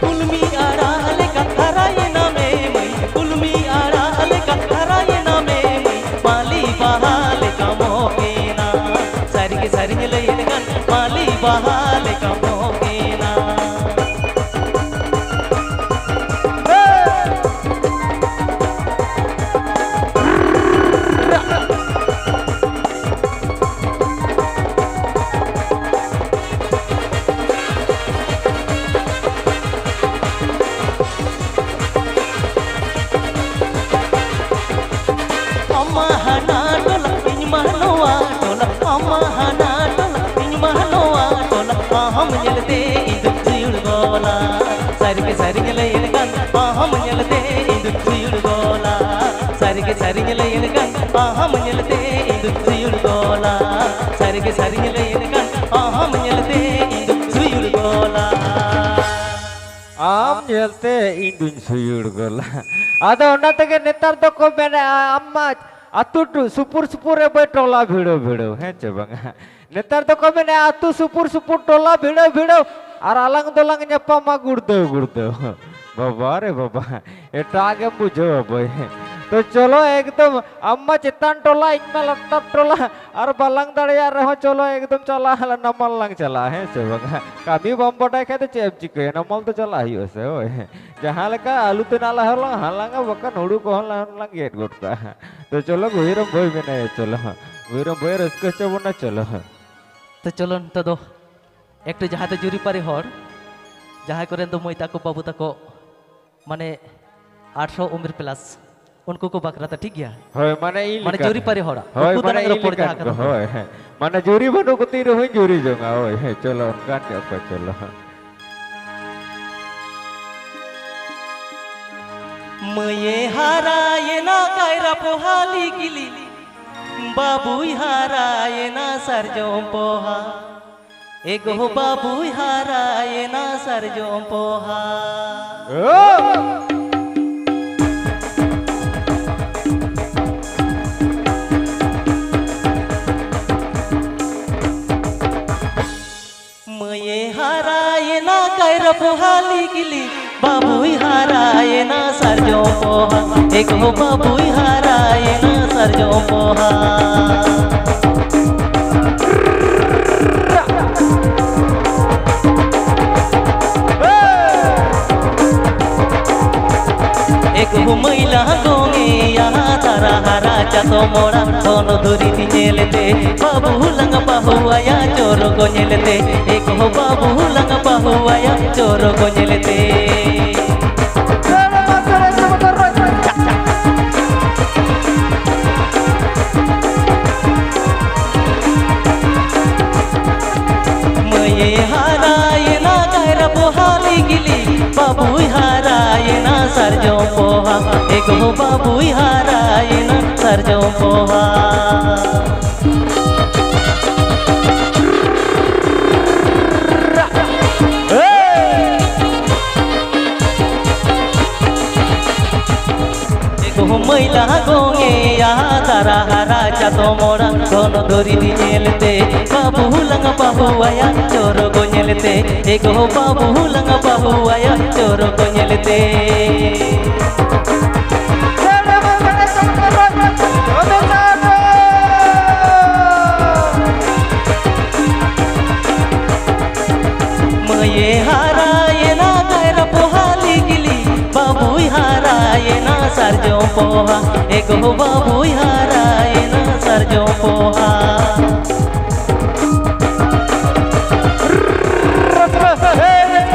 ᱠᱩᱞᱢᱤ ᱟᱲᱟᱜ ᱞᱮᱠᱟ ᱦᱟᱨᱟᱭᱮᱱᱟ ᱢᱮ ᱢᱟᱹᱭ, ᱠᱩᱞᱢᱤ ᱟᱲᱟᱜ ᱞᱮᱠᱟ ᱦᱟᱨᱟᱭᱮᱱᱟ ᱢᱮ ᱢᱟᱹᱭ, ᱢᱟᱹᱞᱤ ᱵᱟᱦᱟ ᱞᱮᱠᱟ ᱢᱚ ᱧᱮᱞᱛᱮ ᱤᱧ ᱫᱩᱧ ᱥᱩᱭᱩᱲ ᱜᱚᱞᱟ᱾ ᱟᱫᱚ ᱚᱱᱟ ᱛᱮᱜᱮ ᱱᱮᱛᱟᱨ ᱫᱚᱠᱚ ᱢᱮᱱᱮᱜᱼᱟ, ᱟᱢ ᱢᱟ ᱟᱹᱛᱩ ᱴᱩ-, ᱥᱩᱯᱩᱨ ᱥᱩᱯᱩᱨ ᱨᱮ ᱵᱟᱹᱭ ᱴᱚᱞᱟ ᱵᱷᱤᱲᱟᱹᱣ ᱵᱷᱤᱲᱟᱹᱣ, ᱦᱮᱸ ᱪᱮ ᱵᱟᱝᱟ? ᱱᱮᱛᱟᱨ ᱫᱚᱠᱚ ᱢᱮᱱᱮᱜᱼᱟ, ᱟᱹᱛᱩ ᱥᱩᱯᱩᱨ ᱥᱩᱯᱩᱨ ᱴᱚᱞᱟ ᱵᱷᱤᱲᱟᱹᱣ ᱵᱷᱤᱲᱟᱹᱣ, ᱟᱨ ᱟᱞᱟᱝ ᱫᱚᱞᱟᱝ ᱧᱟᱯᱟᱢᱟ ᱜᱩᱲᱫᱟᱹᱣ ᱜᱩᱲᱫᱟᱹᱣ᱾ ᱵᱟᱵᱟ ᱨᱮ ᱵᱟᱵᱟ, ᱮᱴᱟᱜ ᱜᱮᱢ ᱵᱩᱡᱷᱟᱹᱣᱟ ᱵᱟᱹᱭ᱾ ᱛᱚ ᱪᱚᱞᱚ ᱮᱠᱫᱚᱢ, ᱟᱢ ᱢᱟ ᱪᱮᱛᱟᱱ ᱴᱚᱞᱟ, ᱤᱧ ᱢᱟ ᱞᱟᱛᱟᱨ ᱴᱚᱞᱟ, ᱟᱨ ᱵᱟᱞᱟᱝ ᱫᱟᱲᱮᱭᱟᱜ ᱨᱮᱦᱚᱸ ᱪᱚᱞᱚ ᱮᱠᱫᱚᱢ ᱪᱟᱞᱟᱜ ᱟᱞᱮ, ᱱᱟᱢᱟᱞ ᱞᱟᱝ ᱪᱟᱞᱟᱜᱼᱟ, ᱦᱮᱸ ᱥᱮ ᱵᱟᱝᱟ? ᱠᱟᱹᱢᱤ ᱵᱟᱢ ᱵᱟᱰᱟᱭ ᱠᱷᱟᱡ ᱫᱚ ᱪᱮᱫ ᱮᱢ ᱪᱤᱠᱟᱹᱭᱟ? ᱱᱟᱢᱟᱞ ᱫᱚ ᱪᱟᱞᱟᱜ ᱦᱩᱭᱩᱜᱼᱟ ᱥᱮ, ᱦᱳᱭ᱾ ᱡᱟᱦᱟᱸ ᱞᱮᱠᱟ ᱟᱹᱞᱩ ᱛᱮᱱᱟᱜ ᱞᱟᱦᱟ ᱞᱟᱝ ᱦᱟᱞᱟᱝᱟ, ᱵᱟᱠᱷᱟᱱ ᱦᱩᱲᱩ ᱠᱚᱦᱚᱸ ᱞᱟᱝ, ᱞᱟᱝ ᱜᱮᱫ ᱜᱚᱫ ᱠᱟᱜᱼᱟ᱾ ᱛᱚ ᱪᱚᱞᱚ, ᱜᱩᱦᱤᱨᱟᱢ ᱵᱷᱟᱹᱭ ᱢᱮᱱᱟᱭᱟ, ᱪᱚᱞᱚ᱾ ᱜᱩᱦᱤᱨᱟᱢ ᱵᱷᱟᱹᱭ ᱨᱟᱹᱥᱠᱟᱹ ᱦᱚᱪᱚ ᱵᱚᱱᱟ, ᱪᱚᱞᱚ᱾ ᱛᱚ ᱪᱚᱞᱚ, ᱱᱤᱛᱚᱜ ᱫᱚ ᱮᱠᱴᱩ ᱡᱟᱦᱟᱸᱭ ᱫᱚ ᱡᱩᱨᱤᱯᱟᱹᱨᱤ ᱦᱚᱲ, ᱡᱟᱦᱟᱸᱭ ᱠᱚᱨᱮᱱ ᱫᱚ ᱢᱟᱹᱭ ᱛᱟᱠᱚ, ᱵᱟᱹᱵᱩ ᱛᱟᱠᱚ, ᱢᱟᱱᱮ ᱟᱴᱷᱨᱚ ᱩᱢᱮᱨ plus, ᱩᱱᱠᱩ ᱠᱚ ᱵᱟᱠᱷᱨᱟ ᱛᱮ, ᱴᱷᱤᱠ ᱜᱮᱭᱟ? ᱦᱳᱭ, ᱢᱟᱱᱮ ᱤᱧ ᱢᱟᱱᱮ ᱞᱮᱠᱟᱱ᱾ ᱡᱩᱨᱤᱯᱟᱹᱨᱤ ᱦᱚᱲᱟᱜ᱾ ᱦᱳᱭ, ᱩᱱᱠᱩ ᱢᱟᱱᱮ ᱫᱟᱞᱟᱝ ᱤᱧ ᱨᱚᱯᱚᱲ ᱞᱮᱠᱟᱱ ᱡᱟᱦᱟᱸ ᱠᱚ, ᱠᱟᱛᱷᱟ ᱫᱚ᱾ ᱦᱳᱭ, ᱦᱮᱸ᱾ ᱢᱟᱱᱮ ᱡᱩᱨᱤ ᱵᱟᱹᱱᱩᱜ ᱠᱚᱛᱤᱧ ᱨᱮᱦᱚᱸᱧ ᱡᱩᱨᱤ ᱡᱚᱝᱟ, ᱦᱳᱭ, ᱦᱮᱸ, ᱪᱚᱞᱚ, ᱚᱱᱠᱟᱱ ᱧᱚᱜ ᱠᱚ, ᱪᱚᱞᱚ᱾ ᱢᱟᱹᱭᱮ ᱦᱟᱨᱟᱭᱮᱱᱟ ᱠᱟᱭᱨᱟ ᱯᱚᱦᱟ ᱞᱤᱠᱤᱞᱤ, ᱵᱟᱹᱵᱩᱭ ᱦᱟᱨᱟᱭᱮᱱᱟ ᱥᱟᱨᱡᱚᱢ ᱯᱚᱦᱟ᱾ ᱮ ᱜᱚ ᱵᱟᱹᱵᱩᱭ ᱦᱟᱨᱟᱭᱮᱱᱟ ᱥᱟᱨᱡᱚᱢ ᱯᱚᱦᱟ᱾ ᱢᱟᱹᱭᱮ ᱦᱟᱨᱟᱭᱮᱱᱟ ᱠᱟᱭᱨᱟ ᱯᱚᱦᱟ ᱞᱤᱠᱤᱞᱤ, ᱵᱟᱹᱵᱩᱭ ᱦᱟᱨᱟᱭᱮᱱᱟ ᱥᱟᱨᱡᱚᱢ ᱯᱚᱦᱟ, ᱮ ᱜᱚ ᱵᱟᱹᱵᱩᱭ ᱦᱟᱨᱟᱭᱮᱱᱟ ᱥᱟᱨᱡᱚᱢ ᱯᱚᱦᱟ᱾ ᱮ ᱜᱚ ᱢᱟᱹᱭᱞᱟ ᱜᱚᱝᱮᱭᱟ ᱛᱟᱨᱟ ᱦᱟᱨᱟ ᱪᱟᱛᱚᱢ ᱚᱲᱟᱜ ᱫᱷᱚᱱ ᱫᱩᱨᱤ ᱧᱮᱞᱛᱮ, ᱵᱟᱹᱵᱩ ᱞᱟᱝ ᱵᱟᱹᱦᱩ ᱟᱭᱟ ᱪᱚᱨᱚᱠ ᱧᱮᱞᱛᱮ, ᱮ ᱜᱚ ᱵᱟᱹᱵᱩ ᱞᱟᱝ ᱵᱟᱹᱦᱩ ᱟᱭᱟ ᱪᱚᱨᱚᱠ ᱧᱮᱞᱛᱮ᱾ ᱢᱟᱹᱭᱮ ᱦᱟᱨᱟᱭᱮᱱᱟ ᱠᱟᱭᱨᱟ ᱯᱚᱦᱟ ᱞᱤᱠᱤᱞᱤ, ᱵᱟᱹᱵᱩᱭ ᱦᱟᱨᱟᱭᱮᱱᱟ ᱥᱟᱨᱡᱚᱢ ᱯᱚᱦᱟ, ᱮ ᱜᱚ ᱵᱟᱹᱵᱩᱭ ᱦᱟᱨᱟᱭᱮᱱᱟ ᱥᱟᱨᱡᱚᱢ ᱯᱚᱦᱟ᱾ ᱜᱚᱝᱮᱭᱟ ᱛᱟᱨᱟ ᱦᱟᱨᱟ ᱪᱟᱛᱚᱢ ᱚᱲᱟᱜ ᱫᱷᱚᱱ ᱫᱩᱨᱤ ᱧᱮᱞᱛᱮ, ᱵᱟᱹᱵᱩ ᱞᱟᱝ ᱵᱟᱹᱦᱩ ᱟᱭᱟ ᱪᱚᱨᱚᱠ ᱧᱮᱞᱛᱮ, ᱮ ᱜᱚ ᱵᱟᱹᱵᱩ ᱞᱟᱝ ᱵᱟᱹᱦᱩ ᱟᱭᱟ ᱪᱚᱨᱚᱠ ᱧᱮᱞᱛᱮ᱾ ᱢᱟᱹᱭᱮ ᱦᱟᱨᱟᱭᱮᱱᱟ ᱠᱟᱭᱨᱟ ᱯᱚᱦᱟ ᱞᱤᱜᱤᱞᱤ, ᱵᱟᱹᱵᱩᱭ ᱦᱟᱨᱟᱭᱮᱱᱟ ᱥᱟᱨᱡᱚᱢ ᱯᱚᱦᱟ, ᱮ ᱜᱚ ᱵᱟᱹᱵᱩᱭ ᱦᱟᱨᱟᱭᱮᱱᱟ ᱥᱟᱨᱡᱚᱢ ᱯᱚᱦᱟ᱾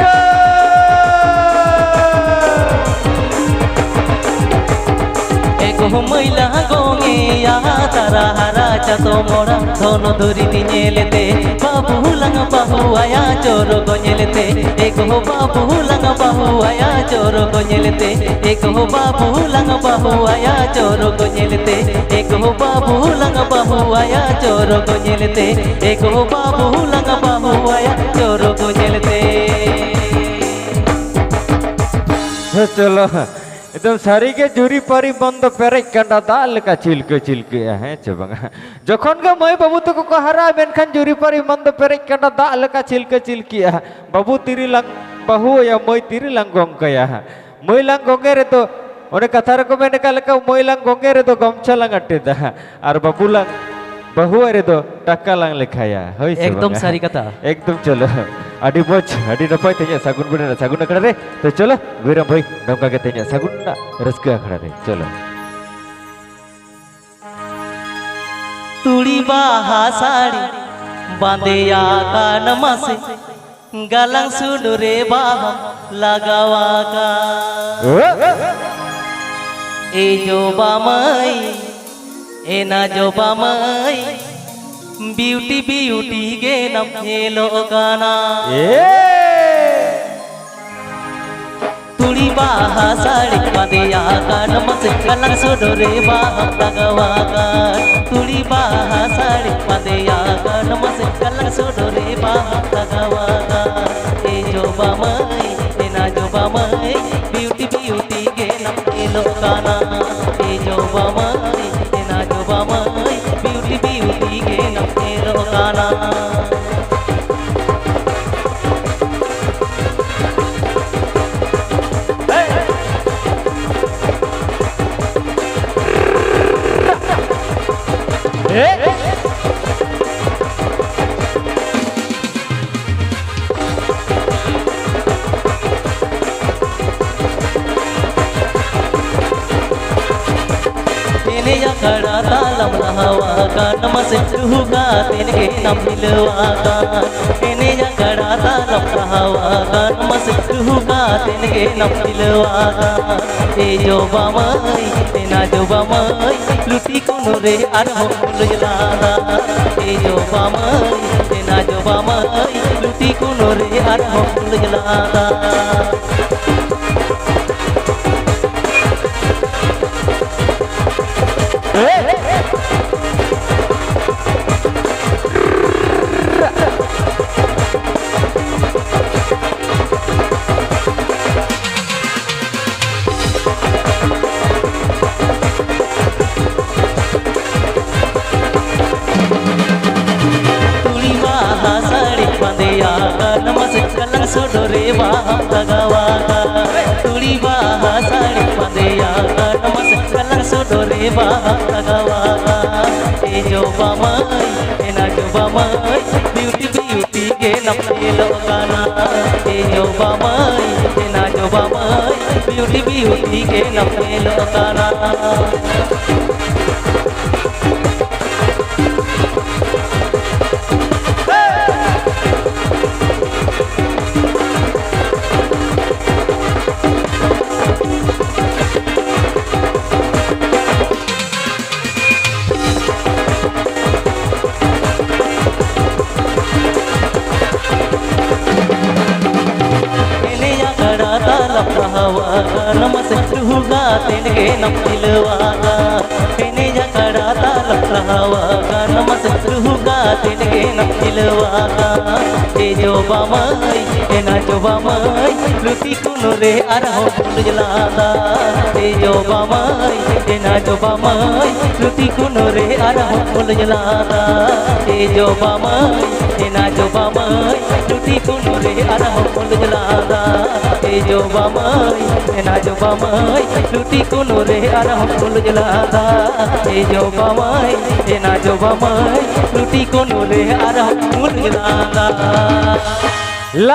ᱮ ᱜᱚ ᱢᱟᱹᱭᱞᱟ ᱜᱚᱝᱮᱭᱟ ᱛᱟᱨᱟ ᱦᱟᱨᱟ ᱪᱟᱛᱚᱢ ᱚᱲᱟᱜ ᱫᱷᱚᱱ ᱫᱩᱨᱤ ᱧᱮᱞᱛᱮ, ᱵᱟᱹᱵᱩ ᱞᱟᱝ ᱵᱟᱹᱦᱩ ᱟᱭᱟ ᱪᱚᱨᱚᱠ ᱧᱮᱞᱛᱮ, ᱮ ᱜᱚ ᱵᱟᱹᱵᱩ ᱞᱟᱝ ᱵᱟᱹᱦᱩ ᱟᱭᱟ ᱪᱚᱨᱚᱠ ᱧᱮᱞᱛᱮ, ᱮ ᱜᱚ ᱵᱟᱹᱵᱩ ᱞᱟᱝ ᱵᱟᱹᱦᱩ ᱟᱭᱟ ᱪᱚᱨᱚᱠ ᱧᱮᱞᱛᱮ, ᱮ ᱜᱚ ᱵᱟᱹᱵᱩ ᱞᱟᱝ ᱵᱟᱹᱦᱩ ᱟᱭᱟ ᱪᱚᱨᱚᱠ ᱧᱮᱞᱛᱮ, ᱮ ᱜᱚ ᱵᱟᱹᱵᱩ ᱞᱟᱝ ᱵᱟᱹᱦᱩ ᱟᱭᱟ ᱪᱚᱨᱚᱠ ᱧᱮᱞᱛᱮ᱾ ᱦᱮᱸ, ᱪᱚᱞᱚ᱾ ᱮᱠᱫᱚᱢ ᱥᱟᱹᱨᱤᱜᱮ ᱡᱩᱨᱤᱯᱟᱹᱨᱤ ᱢᱚᱱ ᱫᱚ ᱯᱮᱨᱮᱡ ᱠᱟᱸᱰᱟ ᱫᱟᱜ ᱞᱮᱠᱟ ᱪᱷᱤᱞᱠᱟᱹ ᱪᱷᱤᱞᱠᱟᱹᱜᱼᱟ, ᱦᱮᱸ ᱪᱮ ᱵᱟᱝᱟ? ᱡᱚᱠᱷᱚᱱ ᱜᱮ ᱢᱟᱹᱭ ᱵᱟᱹᱵᱩ ᱛᱟᱠᱚ ᱠᱚ ᱦᱟᱨᱟᱜᱼᱟ, ᱢᱮᱱᱠᱷᱟᱱ ᱡᱩᱨᱤᱯᱟᱹᱨᱤ ᱢᱚᱱ ᱫᱚ ᱯᱮᱨᱮᱡ ᱠᱟᱸᱰᱟ ᱫᱟᱜ ᱞᱮᱠᱟ ᱪᱷᱤᱞᱠᱟᱹ ᱪᱷᱤᱞᱠᱤᱜᱼᱟ᱾ ᱵᱟᱹᱵᱩ ᱛᱤᱨᱮ ᱞᱟᱝ ᱵᱟᱹᱦᱩ ᱟᱭᱟ, ᱢᱟᱹᱭ ᱛᱤᱨᱮ ᱞᱟᱝ ᱜᱚᱝ ᱠᱟᱭᱟ ᱦᱟᱸᱜ? ᱢᱟᱹᱭ ᱞᱟᱝ ᱜᱚᱝᱮ ᱨᱮᱫᱚ, ᱚᱱᱮ ᱠᱟᱛᱷᱟ ᱨᱮᱠᱚ ᱢᱮᱱ ᱟᱠᱟᱫ ᱞᱮᱠᱟ, ᱢᱟᱹᱭ ᱞᱟᱝ ᱜᱚᱝᱮ ᱨᱮᱫᱚ ᱜᱚᱢᱪᱷᱟ ᱞᱟᱝ ᱟᱴᱮᱫᱟ ᱦᱟᱸᱜ, ᱟᱨ ᱵᱟᱹᱵᱩ ᱞᱟᱝ ᱵᱟᱹᱦᱩ ᱟᱭ ᱨᱮᱫᱚ ᱴᱟᱠᱟ ᱞᱟᱝ ᱞᱮᱠᱷᱟᱭᱟ, ᱦᱳᱭ ᱥᱮ ᱮᱠᱫᱚᱢ ᱵᱟᱝᱟ? ᱥᱟᱹᱨᱤ ᱠᱟᱛᱷᱟ᱾ ᱮᱠᱫᱚᱢ ᱪᱚᱞᱚ, ᱟᱹᱰᱤ ᱢᱚᱡᱽ, ᱟᱹᱰᱤ ᱱᱟᱯᱟᱭ ᱛᱮᱦᱮᱧᱟᱜ ᱥᱟᱹᱜᱩᱱ ᱵᱮᱲᱟ ᱨᱮ ᱥᱟᱹᱜᱩᱱ ᱟᱠᱷᱲᱟ ᱨᱮ᱾ ᱛᱚ ᱪᱚᱞᱚ, ᱵᱤᱨᱟᱢ ᱵᱷᱟᱹᱭ, ᱱᱚᱝᱠᱟ ᱜᱮ ᱛᱮᱦᱮᱧᱟᱜ ᱥᱟᱹᱜᱩᱱ ᱨᱮᱱᱟᱜ ᱨᱟᱹᱥᱠᱟᱹ ᱟᱠᱷᱲᱟ ᱨᱮ, ᱪᱚᱞᱚ᱾ ᱛᱩᱲᱤ ᱵᱟᱦᱟ ᱥᱟᱹᱲᱤ ᱵᱟᱸᱫᱮᱭᱟ ᱠᱟᱱ ᱢᱟᱥᱮ, ᱜᱟᱞᱟᱝ ᱥᱩᱱᱩ ᱨᱮ ᱵᱟᱦᱟᱢ ᱞᱟᱜᱟᱣ ᱟᱠᱟᱫ᱾ ᱮ ᱡᱚᱵᱟ ᱢᱟᱹᱭ, ᱮᱱᱟ ᱡᱚᱵᱟ ᱢᱟᱹᱭ, ᱵᱤᱭᱩᱴᱤ ᱵᱤᱭᱩᱴᱤ ᱜᱮ ᱱᱟᱢ ᱧᱮᱞᱚᱜ ᱠᱟᱱᱟ᱾ ᱮ! ᱛᱩᱲᱤ ᱵᱟᱦᱟ ᱥᱟᱹᱲᱤ ᱵᱟᱸᱫᱮᱭᱟ ᱠᱟᱱ ᱢᱟᱥᱮ, ᱜᱟᱞᱟᱝ ᱥᱩᱱᱩ ᱨᱮ ᱵᱟᱦᱟᱢ ᱞᱟᱜᱟᱣ ᱟᱠᱟᱫ᱾ ᱛᱩᱲᱤ ᱵᱟᱦᱟ ᱥᱟᱹᱲᱤ ᱵᱟᱸᱫᱮᱭᱟ ᱠᱟᱱ ᱢᱟᱥᱮ, ᱜᱟᱞᱟᱝ ᱥᱩᱱᱩ ᱨᱮ ᱵᱟᱦᱟᱢ ᱞᱟᱜᱟᱣ ᱟᱠᱟᱫ᱾ ᱮ ᱡᱚᱵᱟ ᱢᱟᱹᱭ, ᱮᱱᱟ ᱡᱚᱵᱟ ᱢᱟᱹᱭ, ᱵᱤᱭᱩᱴᱤ ᱵᱤᱭᱩᱴᱤ ᱜᱮ ᱱᱟᱢ ᱧᱮᱞᱚᱜ ᱠᱟᱱᱟ᱾ ᱮ ᱡᱚᱵᱟ ᱛᱟᱞᱟᱢ ᱞᱟᱦᱟᱣᱟ ᱠᱟᱱ, ᱢᱟᱥᱮ ᱨᱩᱦᱩ ᱠᱟᱛᱮᱱ ᱜᱮ ᱱᱟᱢ ᱦᱤᱞᱟᱹᱣᱟ ᱠᱟᱱ᱾ ᱮᱱᱮᱡ ᱟᱠᱷᱲᱟ ᱛᱟᱞᱟᱢ ᱞᱟᱦᱟᱣᱟ ᱠᱟᱱ, ᱢᱟᱥᱮ ᱨᱩᱦᱩ ᱠᱟᱛᱮᱱ ᱜᱮ ᱱᱟᱢ ᱦᱤᱞᱟᱹᱣᱟ ᱠᱟᱱ᱾ ᱮ ᱡᱚᱵᱟ ᱢᱟᱹᱭ, ᱮᱱᱟ ᱡᱚᱵᱟ ᱢᱟᱹᱭ, ᱞᱩᱴᱤ ᱠᱩᱱᱩ ᱨᱮ ᱟᱨᱦᱚᱸ ᱞᱩᱡᱽ ᱞᱟᱸᱫᱟ᱾ ᱮ ᱡᱚᱵᱟ ᱢᱟᱹᱭ, ᱮᱱᱟ ᱡᱚᱵᱟ ᱢᱟᱹᱭ, ᱞᱩᱴᱤ ᱠᱩᱱᱩ ᱨᱮ ᱟᱨᱦᱚᱸ ᱞᱩᱡᱽ ᱞᱟᱸᱫᱟ᱾ ᱛᱩᱲᱤ ᱵᱟᱦᱟ ᱥᱟᱹᱲᱤ ᱵᱟᱸᱫᱮᱭᱟ, ᱜᱟᱱ ᱢᱟᱥᱮ ᱜᱟᱞᱟᱝ ᱥᱚᱰᱚᱨᱮ ᱵᱟᱦᱟ ᱞᱟᱜᱟᱣᱟ᱾ ᱛᱩᱲᱤ ᱵᱟᱦᱟ ᱥᱟᱹᱲᱤ ᱵᱟᱸᱫᱮᱭᱟ, ᱜᱟᱱ ᱢᱟᱥᱮ ᱜᱟᱞᱟᱝ ᱥᱚᱰᱚᱨᱮ ᱵᱟᱦᱟ ᱞᱟᱜᱟᱣᱟ᱾ ᱮ ᱡᱚᱵᱟ ᱢᱟᱹᱭ, ᱮᱱᱟ ᱡᱚᱵᱟ ᱢᱟᱹᱭ, beauty beauty ᱜᱮ ᱱᱟᱯᱮᱞᱚᱜ ᱠᱟᱱᱟ᱾ ᱮ ᱡᱚᱵᱟ ᱢᱟᱹᱭ, ᱮᱱᱟ ᱡᱚᱵᱟ ᱢᱟᱹᱭ, beauty beauty ᱜᱮ ᱱᱟᱯᱮᱞᱚᱜ ᱠᱟᱱᱟ᱾ ᱮᱱᱮᱡ ᱟᱠᱷᱲᱟ ᱛᱟᱞᱟᱢ ᱨᱟᱦᱟᱣᱟ, ᱱᱟᱢᱟᱥᱮ ᱨᱩᱦᱩ ᱠᱟᱛᱮᱱ ᱜᱮ ᱱᱟᱢ ᱦᱤᱞᱟᱹᱣᱟ᱾ ᱮᱱᱮᱡ ᱟᱠᱷᱲᱟ ᱛᱟᱞᱟᱢ ᱨᱟᱦᱟᱣᱟ, ᱱᱟᱢᱟᱥᱮ ᱨᱩᱦᱩ ᱠᱟᱛᱮᱱ ᱜᱮ ᱱᱟᱢ ᱦᱤᱞᱟᱹᱣᱟ᱾ ᱮ ᱡᱚᱵᱟ ᱢᱟᱹᱭ, ᱮᱱᱟ ᱡᱚᱵᱟ ᱢᱟᱹᱭ, ᱞᱩᱴᱤ ᱠᱩᱱᱩ ᱨᱮ ᱟᱨᱦᱚᱸ ᱞᱩᱡᱽ ᱞᱟᱸᱫᱟ᱾ ᱮ ᱡᱚᱵᱟ ᱢᱟᱹᱭ, ᱮᱱᱟ ᱡᱚᱵᱟ ᱢᱟᱹᱭ, ᱞᱩᱴᱤ ᱠᱩᱱᱩ ᱨᱮ ᱟᱨᱦᱚᱸ ᱞᱩᱡᱽ ᱞᱟᱸᱫᱟ᱾ ᱮ ᱡᱚᱵᱟ ᱢᱟᱹᱭ, ᱮᱱᱟ ᱡᱚᱵᱟ ᱢᱟᱹᱭ, ᱞᱩᱴᱤ ᱠᱩᱱᱩ ᱨᱮ ᱟᱨᱦᱚᱸ ᱞᱩᱡᱽ ᱞᱟᱸᱫᱟ᱾ ᱮ ᱡᱚᱵᱟ ᱢᱟᱹᱭ, ᱮᱱᱟ ᱡᱚᱵᱟ ᱢᱟᱹᱭ, ᱞᱩᱴᱤ ᱠᱩᱱᱩ ᱨᱮ ᱟᱨᱦᱚᱸ ᱞᱩᱡᱽ ᱞᱟᱸᱫᱟ᱾ ᱮ ᱡᱚᱵᱟ ᱢᱟᱹᱭ, ᱮᱱᱟ ᱡᱚᱵᱟ ᱢᱟᱹᱭ, ᱞᱩᱴᱤ ᱠᱩᱱᱩ ᱨᱮ ᱟᱨᱦᱚᱸ ᱞᱩᱡᱽ ᱞᱟᱸᱫᱟ᱾